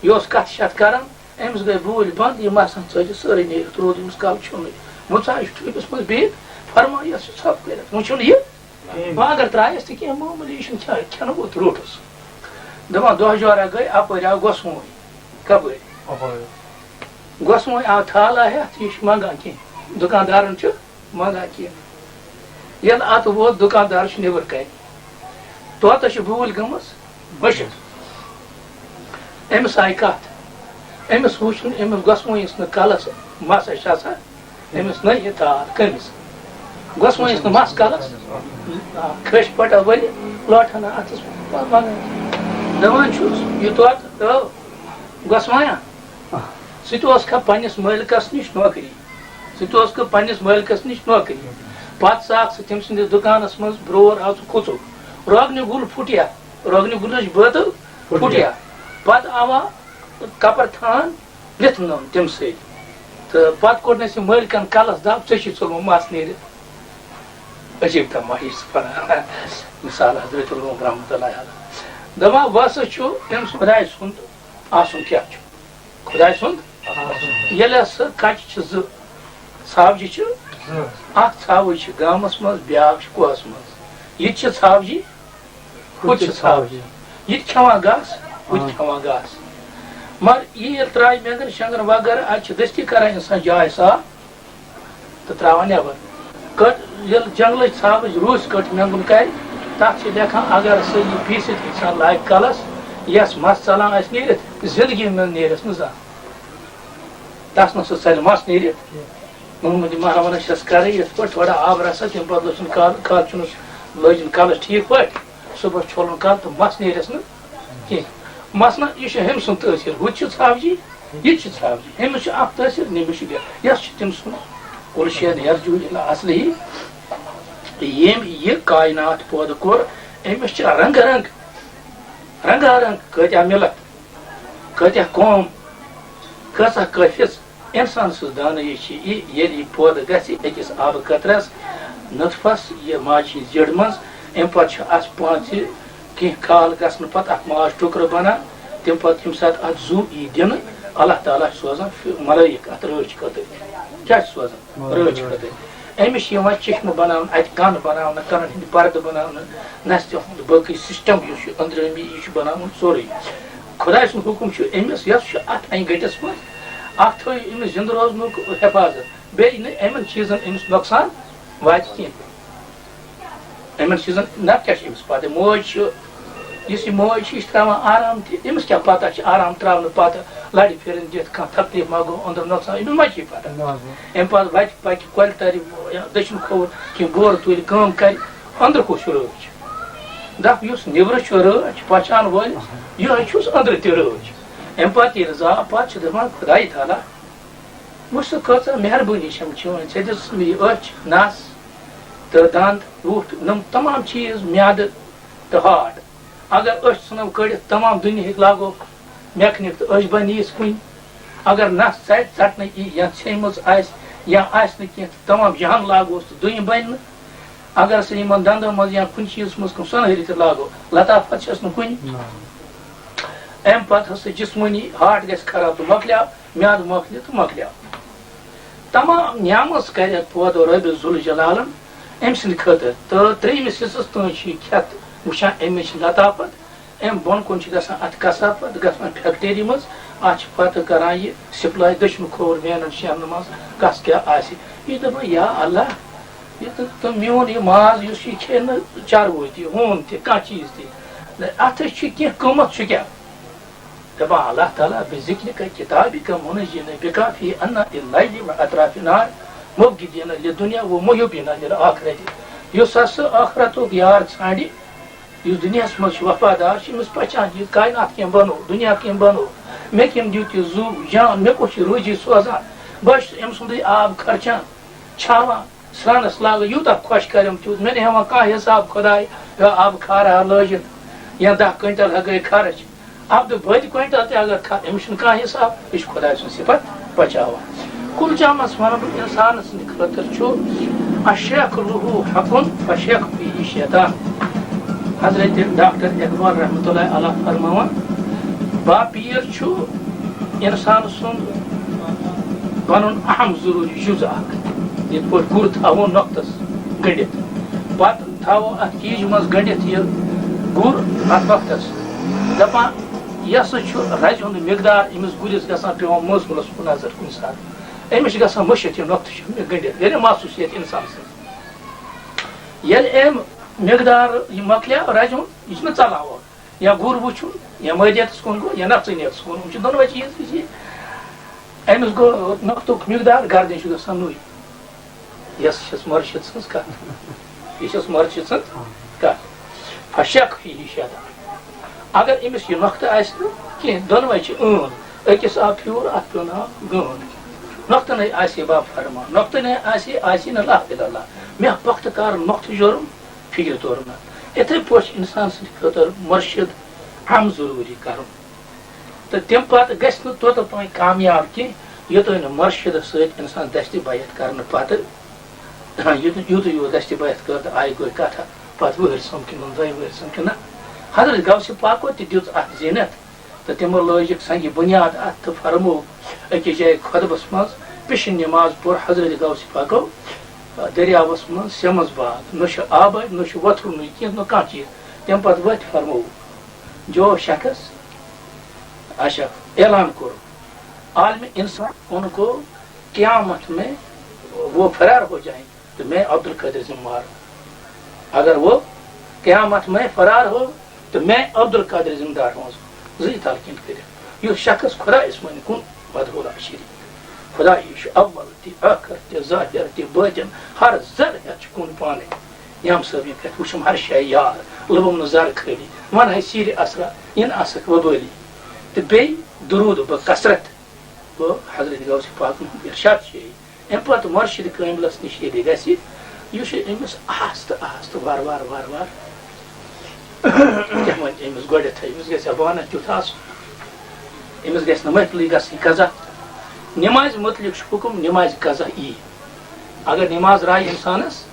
یہِ اوس کَتھٕ شَتھ کران، أمِس گٔے بوٗلۍ بنٛد، یہِ مَسَن ژٔجِس سٲرٕے نیٖرِتھ، روٗد أمِس کَلہٕ چھُنٕے۔ وۄنۍ ژاو یہِ چھُ ٹرٛپِس منٛز بِہِتھ، فرمایس چھُ ژھۄپہٕ کٔرِتھ، وۄنۍ چھُنہٕ یہِ۔ وۄنۍ اگر ترٛایَس تہِ کینٛہہ معموٗلی، یہِ چھُنہٕ کھٮ۪نہٕ ووت، روٚٹُس۔ دَپان دۄہ جورا گٔے، اَپٲرۍ آو گۄسہٕ وٲنۍ۔ کَپٲرۍ؟ اَپٲرۍ۔ گۄسہٕ وٲنۍ آو تھالہ ہٮ۪تھ، یہِ چھُ منٛگان کینٛہہ۔ دُکاندارَن چھُ منٛگان کینٛہہ۔ ییٚلہِ اَتھ ووت، دُکاندار چھُ نیٚبرٕ کَنہِ۔ طوطس چھِ بوٗلۍ گٔمٕژ مٔشِتھ۔ أمِس آیہِ کَتھ۔ أمِس وُچھ نہٕ، أمِس گۄسہٕ وٲنِس نہٕ کَلَس مَس چھِ آسان۔ أمِس نٔے یہِ تار کٔمِس؟ گۄسہٕ وٲنِس نہٕ مَس کَلَس۔ آ، کھٔج پَٹا ؤلِتھ، لوٹہٕ ہنا اَتھَس منٛز۔ دَپان چھُس، یہِ طوطہٕ، او، گۄسہٕ وٲنۍ، سُہ تہِ اوس کھا پنٛنِس مٲلکَس نِش نوکری۔ سُہ تہِ اوس کھا پنٛنِس مٲلکَس نِش نوکری۔ پَتہٕ ژاکھ سُہ تٔمۍ سٕنٛدِس دُکانَس منٛز برور، آو سُہ کھوٚژُکھ۔ روغنہِ گُل پھُٹیا، روغنہِ گُلٕچ بٲتل پھُٹیا۔ پھُٹیا۔ پَتہٕ آوا کَپَر تھان، لِتھنٲوٕن تٔمۍ سۭتۍ۔ تہٕ پَتہٕ کوٚڑنَس یہِ مٲلکَن کَلَس دَب، ژےٚ چھُے ژوٚلمُت مَس نیٖرِتھ۔ عجیٖب تماشہٕ چھِ پَران۔ مثال حضرت روم رحمتہ اللہ علیہ۔ دَپان، وَسہٕ چھُ تٔمِس خۄداے سُنٛد آسُن کیٛاہ چھُ؟ خۄداے سُنٛد۔ ییٚلہِ سُہ کَچہِ چھِ زٕ، ژھاوجہِ چھِ زٕ۔ اَکھ ژھاوٕج چھِ گامَس منٛز، بیٛاکھ چھِ کوہَس منٛز۔ یہِ تہِ چھِ ژھاوجہِ، ہُہ تہِ چھُ ژھاوجہِ۔ یہِ تہِ کھٮ۪وان گاسہٕ، ہُہ تہِ آ۔ کھٮ۪وان گاسہٕ۔ مگر یہِ ییٚلہِ ترٛایہِ مٮ۪نٛگن شٮ۪نٛگن وغٲرٕ، اَتہِ چھِ دٔستی کران اِنسان جاے صاف تہٕ ترٛاوان نٮ۪بر۔ کٔٹ، ییٚلہِ جنٛگلٕچ ژھاوٕج روٗسۍ کٔٹ مٮ۪نٛگُن کرِ، تَتھ چھِ لیکھان، اگر سُہ یہِ پیٖسِتھ اِنسان لاگہِ کَلَس، یَس مَس ژَلان آسہِ نیٖرِتھ، زِندگی منٛز نیرٮ۪س نہٕ زانٛہہ۔ تَس نہٕ سُہ ژَلہِ مَس نیٖرِتھ۔ محمد مہربان چھَس کَرٕنۍ یِتھ پٲٹھۍ تھوڑا آب رَسا، تَمہِ پَتہٕ لوٚژُن کَل، کَل چھُنہٕ لٲجِن کَلَس ٹھیٖک پٲٹھۍ، صُبحَس چھۄلُن کَل تہٕ مَس نیرٮ۪س نہٕ کینٛہہ۔ مثلاً، یہِ چھُ ہُمۍ سُنٛد تٲثیٖر، ہُہ تہِ چھُ ژھاوجی، یہِ تہِ چھُ ژھاوجی۔ ہُمِس چھُ اَکھ تٲثیٖر، نٔمِس چھُ بیٛاکھ۔ یَس چھُ تٔمۍ سُنٛد، کُل شین یرجو الی اصلہ۔ ییٚمۍ یہِ کائنات پٲدٕ کوٚر، أمِس چھِ رنٛگہٕ رنٛگ، رنٛگا رنٛگ، کۭتیٛاہ مِلت، کۭتیٛاہ قوم، کۭژاہ قٲفِز۔ اِنسان سٕنٛز دانٲیی چھِ یہِ، ییٚلہِ یہِ پٲدٕ گژھِ أکِس آبہٕ قطرس، نُطفس، یہِ ماجہِ ہٕنٛزِ زیٚڈِ منٛز، اَمہِ پتہٕ چھُ اَتھ پانٛژِ کینٛہہ کال گژھنہٕ پتہٕ اَکھ ماز ٹُکرٕ بنان۔ تَمہِ پتہٕ ییٚمہِ ساتہٕ اَتھ زُو یی دِنہٕ، اللہ تعالیٰ چھُ سوزان فِ-، ملٲیِک اَتھ رٲچھ خٲطرٕ۔ کیٛاہ چھُ سوزان؟ رٲچھ خٲطرٕ۔ أمِس چھِ یِوان چشمہٕ بناونہٕ، اَتہِ کَن بناونہٕ، کَنَن ہٕنٛدۍ پردٕ بناونہٕ، نَستہِ ہُنٛد باقٕے سِسٹَم یُس چھُ أنٛدرٲمی، یہِ چھُ بناوُن سورُے۔ خۄداے سُنٛد حُکُم چھُ أمِس، یۄس چھُ اَتھ اَنہِ گٔٹِس منٛز اَکھ تھٲیِو أمِس زِنٛدٕ روزنُک حفاظت، بیٚیہِ نہٕ یِمَن چیٖزَن أمِس نۄقصان واتہِ کینٛہہ۔ یِمَن چیٖزَن نَتہٕ کیٛاہ چھِ أمِس پَتہٕ؟ موج چھِ، یُس یہِ موج چھِ، یہِ چھِ ترٛاوان آرام تہِ۔ أمِس کیٛاہ پَتہ چھِ آرام ترٛاونہٕ پَتہٕ لَرِ پھِرِن دِتھ کانٛہہ تَکلیٖف ما گوٚو أنٛدرٕ نۄقصان؟ أمِس ما چھِ یہِ پَتہ۔ نہ حظ۔ اَمہِ پَتہٕ وَتہِ پَکہِ کۄلہِ تَرِ یا دٔچھُن کھووُر کینٛہہ گورٕ تُلہِ، کٲم کَرِ، أنٛدرٕ کُس چھُ رٲچھ؟ دَپ یُس نیٚبرٕ چھُ رٲچھ، پہچان وٲلِس، یِہوٚے چھُس أنٛدرٕ تہِ رٲچھ۔ اَمہِ پَتہٕ ییٚلہِ زا پَتہٕ چھِ دَپان خۄدایہِ تعالیٰ، وٕچھ سا کۭژاہ مہربٲنی چھَم چٲنۍ، ژےٚ دِژٕس مےٚ یہِ أچھ، نَس تہٕ دَنٛد، وُٹھ، یِم تمام چیٖز، میٛادٕ تہٕ ہارٹ۔ اگر أچھ ژھٕنو کٔڑِتھ، تمام دُنیہٕکۍ لاگو میکنِک تہٕ أچھ بنہِ یِژھ کُنہِ۔ اگر نس ژَٹہِ، ژٹنہٕ یی یا ژھیٚنمٕژ آسہِ یا آسہِ نہٕ کینٛہہ تہٕ تمام جہان لاگوس تہٕ دُنیا بنہِ نہٕ۔ اگر سُہ یِمن دندن منٛز یا کُنہِ چیٖزس منٛز کانٛہہ سۄنہٕ ہٕرِ تہِ لاگو، لطافت چھس نہٕ کُنہِ۔ امہِ پتہٕ ہسا جسمٲنی ہارٹ گژھِ خراب تہٕ مۄکلیو، میادٕ مۄکلہِ تہٕ مۄکلیو۔ تمام نعمژ کرِ پٲدٕ رۄبِ ذوالجلالن أمۍ سٕنٛدِ خٲطرٕ۔ تہٕ ترٛیٚیمِس حصس تام چھُ یہِ کھٮ۪تھ وٕچھان، أمِس چھِ لطافت۔ أمۍ بۄن کُن چھِ گژھان اَتھ کثافت، گژھان فیکٹری منٛز، اَتھ چھِ پتہٕ کران یہِ سپلاے دٔچھُن کھووُر وینن شہرن منٛز، کس کیٛاہ آسہِ۔ یہِ چھِ دپان، یا اللہ، یہِ تہٕ، تہٕ میون یہِ ماز یُس یہِ کھیٚیہِ نہٕ چاروٲے تہِ، ہوٗن تہِ، کانٛہہ چیٖز تہِ۔ اَتھ چھُ کینٛہہ قۭمتھ، چھُ کیٛاہ؟ دپان اللہ تعالیٰ، بذکرک کتابک منزل بکافی ان اللیل و اطراف النہار مبغضین للدنیا و محبین للآخرۃ۔ یُس ہسا ٲخرتُک یار ژھانڈِ، یُس دُنیاہس منٛز چھُ وفادار، چھُ أمِس پہچان یہِ کائنات کٔمۍ بنوو، دُنیا کٔمۍ بنوو، مےٚ کٔمۍ دیُت یہِ زُو جان، مےٚ کُس چھُ روزی سوزان۔ بہٕ چھُس أمۍ سُنٛدُے آب خرچان، چھاوان، سرٛانَس لاگہٕ، یوٗتاہ خۄش کَرٮ۪م تیوٗت۔ مےٚ نہٕ ہٮ۪وان کانٛہہ حِساب، خۄداے، یا آبہٕ کھارٕ ہا لٲجِتھ، یا دَہ کوینٹل ہا گٔے خرٕچ۔ اَبدٕ بٔدۍ کوینٹل تہِ اگر کھا-، أمِس چھُنہٕ کانٛہہ حِساب، یہِ چھُ خۄداے سُنٛد صفت پَچاوان۔ کُل جامَس وَنہٕ بہٕ، اِنسان سٕنٛدِ خٲطرٕ چھُ الشیخ لہو حق فالشیخ فیہ شیطان۔ حضرت ڈاکٹر اقبال رحمتہ اللہ علیہ فرماوان، باپیٖر چھُ اِنسان سُنٛد پَنُن اہم ضروٗری جُز اکھ۔ یِتھ پٲٹھۍ گُر تھاوو نۄقطس گٔنٛڈِتھ، پتہٕ تھاوو اتھ کیج منٛز گٔنٛڈِتھ یہِ گُر اتھ وقتس۔ دپان، یہِ ہسا چھُ رزِ ہُنٛد مقدار أمِس گُرِس گژھان پیوان موصوٗلس کُن نظر کُنہِ ساتہٕ۔ أمِس چھِ گژھان مٔشِتھ یہِ نۄقطہٕ چھُ مےٚ گٔنٛڈِتھ، یعنی محسوٗسیت اِنسان سٕنٛز۔ ییٚلہِ أمۍ مقدار یہِ مۄکلیو رزِ ہُنٛد، یہِ چھُنہٕ ژلاوان۔ یا گُر وٕچھُن، یا مٲدیتس کُن گوٚو، یا نفسٲنیتس کُن۔ یِم چھِ دۄنوَے چیٖز یہِ۔ أمِس گوٚو نۄقطُک مقدار، گردن چھُ گژھان نُے۔ یۄس چھَس مرشد سٕنٛز کتھ۔ یہِ چھَس مرشد سٕنٛز کتھ۔ فشک فیہ شیطان۔ اگر أمِس یہِ نۄقطہٕ آسہِ نہٕ کینٛہہ، دۄنوَے چھِ عٲن۔ أکِس آو پھیوٗر، اَتھ پیوٚو ناو گٲن۔ نۄقطہٕ نے آسہِ باب فرمان، نۄقطہٕ نے آسہِ، آسہِ نہٕ لا اله الا اللہ۔ مےٚ پۄختہٕ کار نۄقطہٕ جُرم، فِکرِ تورٕ نہ۔ یِتھَے پٲٹھۍ چھِ اِنسان سٕنٛدِ خٲطرٕ مُرشِد ہم ضروٗری کَرُن۔ تہٕ تَمہِ پَتہٕ گژھِ نہٕ توٚتَتھ تام کامیاب کینٛہہ، یوٚتام نہٕ مُرشِدَس سۭتۍ اِنسان دَستہِ بیعت کَرنہٕ پَتہٕ، یوٚت-، یوٚتُے یوت دَستہِ بیعت کٔر تہٕ آیہِ گوٚو کَتھا، پَتہٕ وٕہٕرۍ سَمکھِ نہٕ، دۄیہِ وٕہٕرۍ سَمکھِ نہ۔ حضرت غوث پاکو تہِ دِژ اَتھ زیٖنت۔ تہٕ تِمو لٲجِکھ سنگِ بُنیاد اَتھ تہٕ فرموو أکِس جایہِ خطبس منٛز، پِشہِ نماز پوٚر حضرت غوث پاکو دٔریاوس منٛز سیٚمٕز باغ، نہ چھُ آبٕے، نہ چھُ وۄتھرُنٕے کینٛہہ، نہ کانٛہہ چیٖز۔ تَمہِ پتہٕ ؤتھۍ فرموو، جو شخص، اچھا، اعلان کوٚر، عالم انسان ان کو قیامت میں وہ فرار ہو جائیں۔ تو میں عبدالقادر ذمہ وار ہوں۔ اگر وہ قیامت میں فرار ہو تو میں عبدالقادر ذمہ دار ہوں۔ زٕے تلقین کٔرِتھ۔ یُس شخص خدا اسمٲنۍ کُن مدہوٗر آسہِ۔ خدایی چھُ اول تہِ، ٲخر تہِ، ظٲہِر تہِ، بٲطِن، ہر زر ہٮ۪تھ چھُ کُن پانے۔ یام صٲبِن پٮ۪ٹھ وٕچھُم ہر شے یار، لوٚبُم نہٕ زر خٲلی۔ وَن ہے سیٖرِ اسرا، یِن آسکھ وبٲلی۔ تہٕ بیٚیہِ درود بہٕ کثرت۔ گوٚو حضرت غوث پاکن ہُنٛد ارشاد چھُ یہِ۔ اَمہِ پتہٕ مرشد کٲملس نِش ییٚلہِ گژھِ، یہِ چھُ أمِس آہستہٕ آہستہٕ وارٕ وارٕ وارٕ وارٕ کیٛاہ وَنہِ أمِس گۄڈٮ۪تھٕے، أمِس گژھِ بانہٕ تیُتھ آسُن، أمِس گژھِ نہٕ محفلٕے گژھٕنۍ قضا۔ نمازِ مُتعلق چھُ حُکم، نمازِ قضا یی۔ اگر نماز راے انسانس،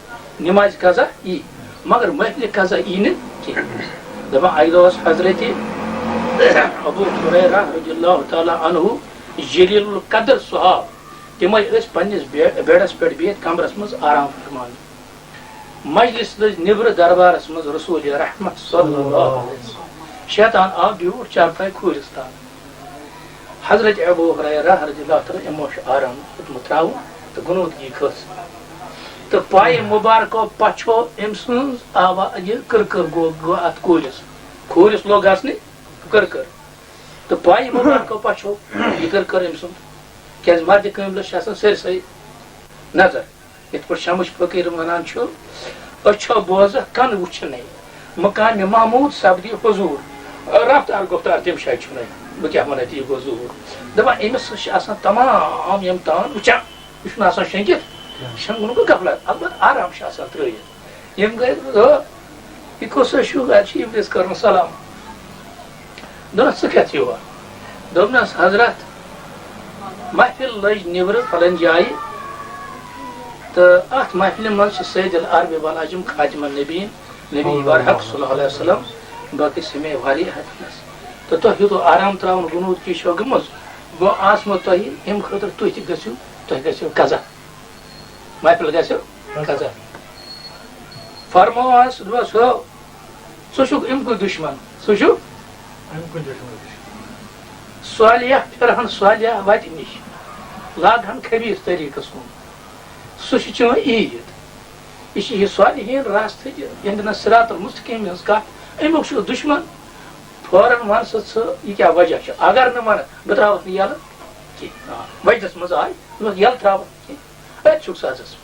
نماز قضا یی، مگر محفل قضا یی نہٕ کینٛہہ۔ دپان اکہِ دۄہ اوس حضرت ابو ہریرہ رضی اللہ تعالیٰ عنہ جلیل القدر صحاب، تِمے ٲسۍ پننِس بے-، بیڈس پٮ۪ٹھ بِہِتھ کمرس منٛز آرام فرمان۔ مجلس لٔج نیبرٕ دربارس منٛز رسول رحمت صلی اللہ علیہ وسلم۔ شیطان آو بیوٗٹھ چارپاے کھوٗرِس تل۔ حضرت ابو ہریرہ رضی اللہ تعالیٰ عنہ، یِمو چھُ آرام دیُتمُت ترٛاوُن تہٕ غنودگی کھٔژ۔ تہٕ پایہِ مُبارکو پَژھیو أمۍ سٕنٛز آوا-، یہِ کٕر کٕر گوٚو، گوٚو اَتھ کورِس۔ کورِس لوٚگ گژھنہِ کٕر کٕر۔ تہٕ پایہِ مُبارکو پَژھیو یہِ کٕر کٕر أمۍ سُنٛد۔ کیٛازِ مردِ کٲملِس چھِ آسان سٲرسٕے نظر۔ یِتھ پٲٹھۍ شمس فقیٖر وَنان چھُ، أچھو بوزَکھ، کَن وُچھنَے، مقامِ محمود سپدِ حضوٗر۔ رفتار گُفتار تَمہِ جایہِ چھُنَے، بہٕ کیٛاہ وَنَے تہٕ یہِ گوٚو ظہوٗر۔ دَپان، أمِس سۭتۍ چھِ آسان تمام یِم تان وٕچھان، یہِ چھُنہٕ آسان شۄنٛگِتھ، شۄنٛگُن گوٚو غفلت، البتہ آرام چھُ آسان ترٛٲیِتھ۔ یِم گٔے، آ، یہِ کُس ہیوٗ چھُ؟ اَتہِ چھُ اِبلیٖس کَرُن سلام۔ دوٚپنَس، "ژٕ کَتھ یور؟" دوٚپنَس، "حضرت، محفل لٔج نیٚبرٕ فلٲنۍ جایہِ، تہٕ اَتھ محفلہِ منٛز چھِ سید العرب والعجم خاتم النبیین، نبی برحق صلی اللہ علیہ وسلم، باقٕے سمے واریاہ حدیث۔ تہٕ تۄہہِ یوٗتاہ آرام ترٛاوُن گُنوٗد کی چھو گٔمٕژ، وۄنۍ آسمو تۄہہِ اَمہِ خٲطرٕ، تُہۍ تہِ گٔژھِو، تۄہہِ گژھِو قضا۔" محفل گژھِ قضا۔ فرمووہس، دوٚپس، "ہو، ژٕ چھُکھ أمۍ کُے دُشمن، ژٕ چھُکھ أمۍ کُے دُشمن۔" صالح پھرہن صالح وتہِ نِش، لاگہن خبیث طریٖقس کُن۔ سُہ چھُ چٲنۍ عیٖد۔ یہِ چھِ یہِ صالحین راستہٕ، یہِ یِہنٛدِ نہٕ صراط المستقیم ہٕنٛز کتھ، امیُک چھُ دُشمن۔ فوراً ون سا ژٕ، یہِ کیٛاہ وجہ چھُ؟ اگر نہٕ ونکھ، بہٕ ترٛاوتھ نہٕ یلہٕ کینٛہہ۔ آ، وجدس منٛز آے، دوٚپمس، یلہٕ ترٛاوتھ نہٕ کینٛہہ۔ أتھۍ چھُکھ سزس۔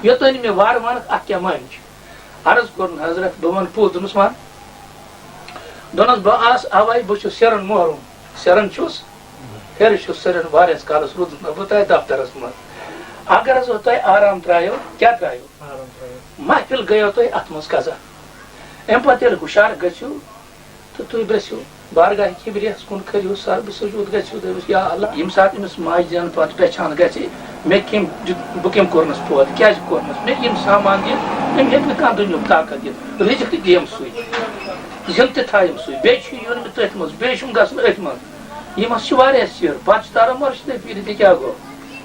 یوٚتام نہٕ مےٚ وارٕ وَنکھ، اَتھ کیٛاہ معنی چھُ؟ عرض کوٚرُن، "حضرت، بہٕ وَنہٕ پوٚز۔" دوٚپمَس، "وَن۔" دوٚپنَس، "بہٕ آس اَوَے، بہٕ چھُس سِرَن محروم۔ سِرَن چھُس، ہیٚرِ چھُس سِرَن واریاہَس کالَس روٗدُس نہٕ بہٕ تۄہہِ دفترَس منٛز۔ اگر حظ تۄہہِ آرام ترٛایو، کیٛاہ ترٛایو؟ آرام ترٛایو۔ محفل گٔیو تۄہہِ اَتھ منٛز قضا۔ اَمہِ پَتہٕ ییٚلہِ ہُشار گٔژھِو، تہٕ تُہۍ گٔژھِو بارگاہ کِبریَس کُن، کٔرِو سر بہٕ سجود، گٔژھِو دٔپِس، یا اللہ، ییٚمہِ ساتہٕ أمِس ماجہِ زٮ۪نہٕ پتہٕ پہچان گژھِ، مےٚ کٔمۍ دیُت، بہٕ کٔمۍ کوٚرنَس پٲدٕ، کیٛازِ کوٚرنَس، مےٚ یِم سامان دِتھ، أمۍ ہیٚکہِ نہٕ کانٛہہ دُنیاہُک طاقت دِتھ، رِزِق تہِ دِیَم سُے، زِنٛدٕ تہِ تھایَم سُے، بیٚیہِ چھُ یُن مےٚ تٔتھۍ منٛز، بیٚیہِ چھُم گژھُن أتھۍ منٛز۔ یِم حظ چھِ واریاہ سِر، پَتہٕ چھِ تَران مُرشِدے پیٖرِ تہِ کیٛاہ گوٚو،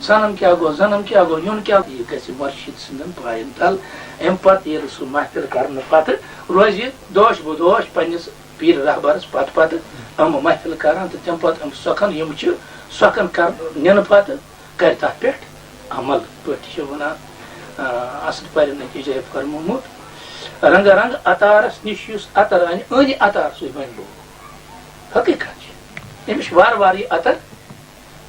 ژھَنُن کیٛاہ گوٚو، زَنُن کیٛاہ گوٚو، یُن کیٛاہ گوٚو، یہِ گژھِ مُرشِد سٕنٛدٮ۪ن پایَن تَل۔ اَمہِ پَتہٕ ییٚلہِ سُہ محفِل کَرنہٕ پَتہٕ روزِ دوش بدوش پنٛنِس پیٖر رہبرس پتہٕ پتہٕ یِم محفل کران تہٕ تَمہِ پتہٕ یِم سۄکھن، یِم چھِ سۄکھن کر-، نِنہٕ پتہٕ کرِ تَتھ پٮ۪ٹھ عمل۔ پٲٹھۍ چھِ وَنان، آ، اصل پٲٹھۍ أکِس جایہِ فرمومُت، "رنگہٕ رنگہٕ عطارس نِش یُس عطر اَنہِ، أنہِ عطار سُے بنہِ لوٗکھ۔" حقیٖقت چھِ، أمِس چھُ وارٕ وارٕ یہِ عطر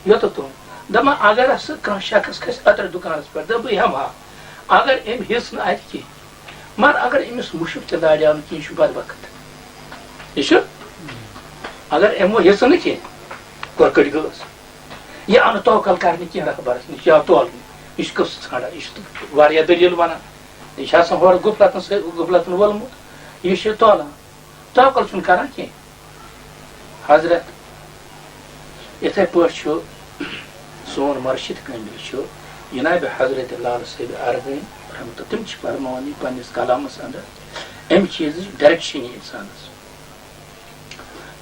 یوٚتَتھ تام۔ دَپان، اگر ہسا کانٛہہ شخص کھسہِ عطر دُکانَس پٮ۪ٹھ، دَپہِ، "بہٕ ہٮ۪مہٕ ہا"، اگر أمۍ ہیٚژ نہٕ اَتہِ کِہیٖنۍ، مگر اگر أمِس مُشُک تہِ لاریٛاو نہٕ کِہیٖنۍ، یہِ چھُ بدبخت۔ یہِ چھُ، اگر أمۍ وۄنۍ ہیٚژ نہٕ کِہیٖنۍ، کوٚر کٔٹۍ گٲس۔ یہِ آو نہٕ توکل کرنہٕ کینٛہہ رہبرس نِش، یہِ آو تولنہٕ۔ یہِ چھُ قٕصہٕ ژھانٛڈان، یہِ چھُ واریاہ دٔلیٖل وَنان۔ یہِ چھُ آسان ہورٕ غفلتن سۭتۍ، غفلتن وولمُت، یہِ چھُ تولان۔ توکل چھُنہٕ کران کینٛہہ۔ حضرت، یِتھَے پٲٹھۍ چھُ سون مرشد کٲمِل چھُ جناب حضرت لال صٲب ارغٲنۍ رحمتہ، تِم چھِ فرماوان یہِ پننِس کلامس اندر، امہِ چیٖزٕچ ڈائریکشن یہِ انسانس۔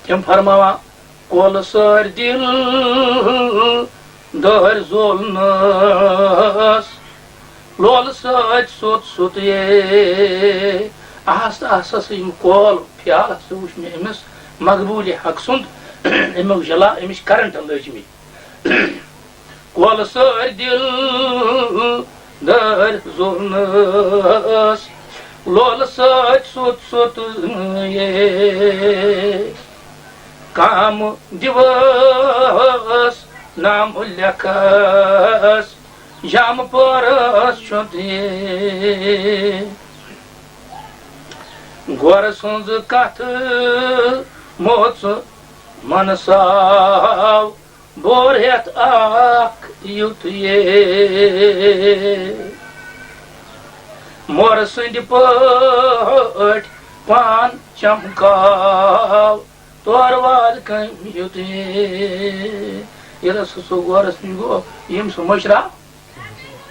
تِم فرماوان، "کۄلہٕ سٲرۍ دِل دٲرۍ زولنَس، لولہٕ سۭتۍ سوٚت سوٚت یے۔" آہستہٕ آہستہٕ ہسا یِم کول پھیال ہسا وُچھ مےٚ أمِس مقبوٗلِ حق سُنٛد، اَمیُک جلا، اَمِچ کرنٹ لٔج مےٚ۔ کۄلہٕ سۭتۍ دِل دٲرۍ زولنَس، لولہٕ سۭتۍ سوٚت سوٚت یے۔ کامہٕ دِوَس نامہٕ لیکھَس، جامہٕ پٲرَس چھُ دِنۍ۔ گورٕ سٕنٛز کتھ موژ منہٕ ساو، بور ہٮ۪تھ اکھ یُتھ یے۔ مورٕ سٕنٛدِ پٲٹھۍ پان چمکاو، تور واد کٔمۍ یُتھ یے۔ ییٚلہِ سُہ سُہ گورس نِش گوٚو، ییٚمۍ سُہ مٔشراو،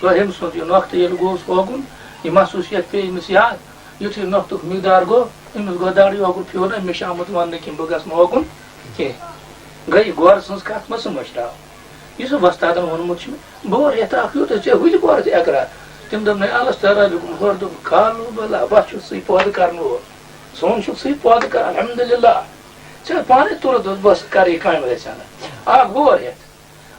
تہٕ أمۍ سُنٛد یہِ نۄقطہٕ ییٚلہِ گوٚوس اوکُن، یہِ محسوٗسیت پیٚیہِ أمِس یاد۔ یُتھُے نۄقطُک مقدار گوٚو، أمِس گوٚو دَڑٕے اوکُن پھیوٗر، أمِس چھِ آمُت وَننہٕ کہِ بہٕ گژھٕ نہٕ اوکُن کینٛہہ۔ گٔے گورٕ سٕنٛز کَتھ مہ ژٕ مٔشراو۔ یُس وۄستادَن ووٚنمُت چھُ مےٚ، بور ہٮ۪تھ اَکھ یوٗتاہ ژےٚ ہُتہِ گورٕ تہِ اقرار۔ تٔمۍ دوٚپ، "نَے، الس تہٕ ربِکُم"، ہورٕ دوٚپ، "کالو بلا، بس چھُکھ ژٕے پٲدٕ کَرن وول۔ سون چھُکھ ژٕے پٲدٕ کَران، الحمدللہ۔ ژےٚ پانَے توٚرُتھ، دوٚپ، بس کَرٕ یہِ کامہِ گژھِ ہنا۔ اَکھ بور ہٮ۪تھ۔"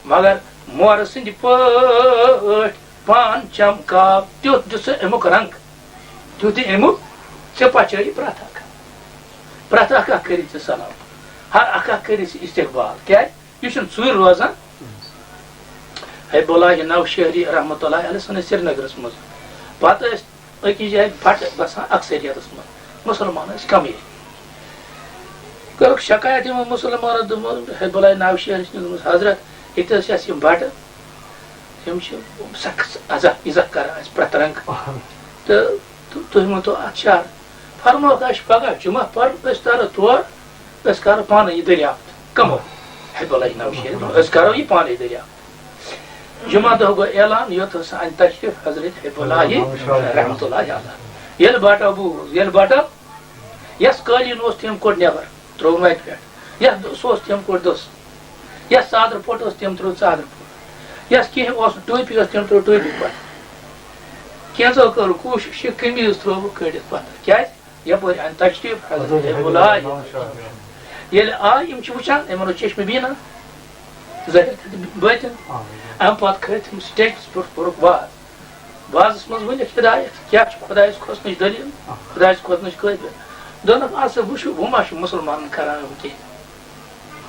مگر مورٕ سٕنٛدِ پٲٹھۍ پان چمکاو، تیُتھ دِ ژٕ اَمیُک رنٛگ، تیُتھ دِ اَمیُک، ژےٚ پَتہٕ چھےٚ یہِ پرٛٮ۪تھ اکھ، پرٛٮ۪تھ اکھ اکھ کٔرِتھ ژےٚ سلام، ہر اکھ اکھ کٔرِتھ ژےٚ استقبال۔ کیٛازِ؟ یہِ چھُنہٕ ژوٗرِ روزان۔ حبیب اللہ نوشہری رحمتہ اللہ علیہ سٲنِس سرینگرَس منٛز۔ پَتہٕ ٲسۍ أکِس جایہِ بَٹہٕ بسان اکثریتس منٛز، مُسلمان ٲسۍ کمٕے۔ کٔرٕکھ شکایت یِمن مُسلمانن، دوٚپمَس، ہے، بلاے ناو شہرس نِش، دوٚپمَس، حضرت، ییٚتہِ ٲسۍ اَسہِ یِم بَٹہٕ، یِم چھِ سخت اَزا عزت کران اَسہِ پرٛٮ۪تھ رنٛگہٕ۔ تہٕ تُ-، تُہۍ ؤنۍتو اَتھ شہر۔ فرمووُکھ، اَسہِ چھُ پگاہ جُمعہ پَرُن، أسۍ تَرو تور، أسۍ کرو پانے یہِ دٔریافت۔ کمو؟ حب اللہ نوشیری۔ أسۍ کرو یہِ پانے دٔریافت۔ جمعہ دۄہ گوٚو اعلان، یوٚت اوس سانہِ تشریف حضرت حب اللہ رحمۃ اللہ علیہ۔ ییٚلہِ بٹو بوٗز، ییٚلہِ بٹو، یس قٲلیٖن اوس، تٔمۍ کوٚڑ نٮ۪بر، ترٛوو وتہِ پٮ۪ٹھ۔ یس دُس اوس، تٔمۍ کوٚڑ دُس۔ یس ژادر پوٚٹ اوس، تٔمۍ ترٛوو ژادر پوٚٹ۔ یس کینٛہہ اوس نہٕ، ٹوپی ٲس، تٔمۍ ترٛوو ٹوپی پتھ۔ کینٛژو کٔر کوٗشش، یہِ قمیٖض ترٛووُکھ کٔڑِتھ پتھر۔ کیٛازِ؟ یپٲرۍ انہِ تشریف حضرت حبیب اللہ۔ ییٚلہِ آے، یِم چھِ وٕچھان، یِمن اوس چشمہٕ بینا، ظٲہِر تہِ تہٕ بٲطِن۔ امہِ پتہٕ کھٔتۍ یِم سٹیجس پٮ۪ٹھ، کوٚرُکھ واز۔ وازس منٛز ؤنِکھ ہدایت، کیٛاہ چھُ خۄدایس کھوژنٕچ دٔلیٖل، خۄدایس کھوژنٕچ قٲبِل۔ دوٚپنکھ، آ سا وٕچھِو، ہُہ ما چھُ مُسلمانن کران یِم کینٛہہ؟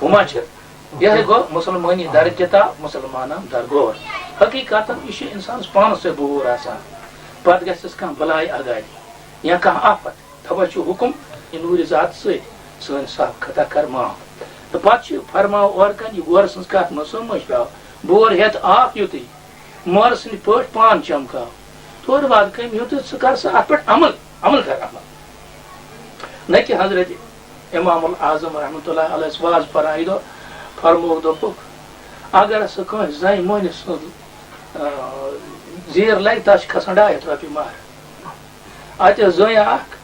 ہُہ ما چھِ؟ یہِ ہے گوٚو مُسلمٲنی در کِتاب، مُسلمانن در غور۔ حقیقتاً یہِ چھُ انسانس پانس سۭتۍ بوٗر آسان، پتہٕ گژھٮ۪س کانٛہہ بلاے آگاہی یا کانٛہہ آفت۔ توے چھُ حُکُم یہِ نوٗرِ ذات سۭتۍ سٲنۍ صاف خطا کر معاف۔ تہٕ پتہٕ چھُ فرماو اورٕ کَنہِ یہِ غورٕ سٕنٛز کَتھ مہ سوٗنٛچ پیو، بور ہٮ۪تھ آکھ یُتُے مورٕ سٕنٛدِ پٲٹھۍ پان چمکاو۔ تورٕ واتہٕ کٔمۍ یُتُے ژٕ کر سا اَتھ پٮ۪ٹھ عمل، عمل کر عمل۔ نہ کہِ حضرت امام الاعظم رحمتہ اللہ علیہ ٲسۍ واز پران، یہِ دۄہ فرمووُکھ، دوٚپُکھ، اگر ہسا کٲنٛسہِ زنہِ مۄہنِوِ سٕنٛز، آ، زیٖر لگہِ، تَس چھِ کھسان ڈاے ہَتھ رۄپیہِ مہر۔ اَتہِ ٲس زٔنۍ اکھ،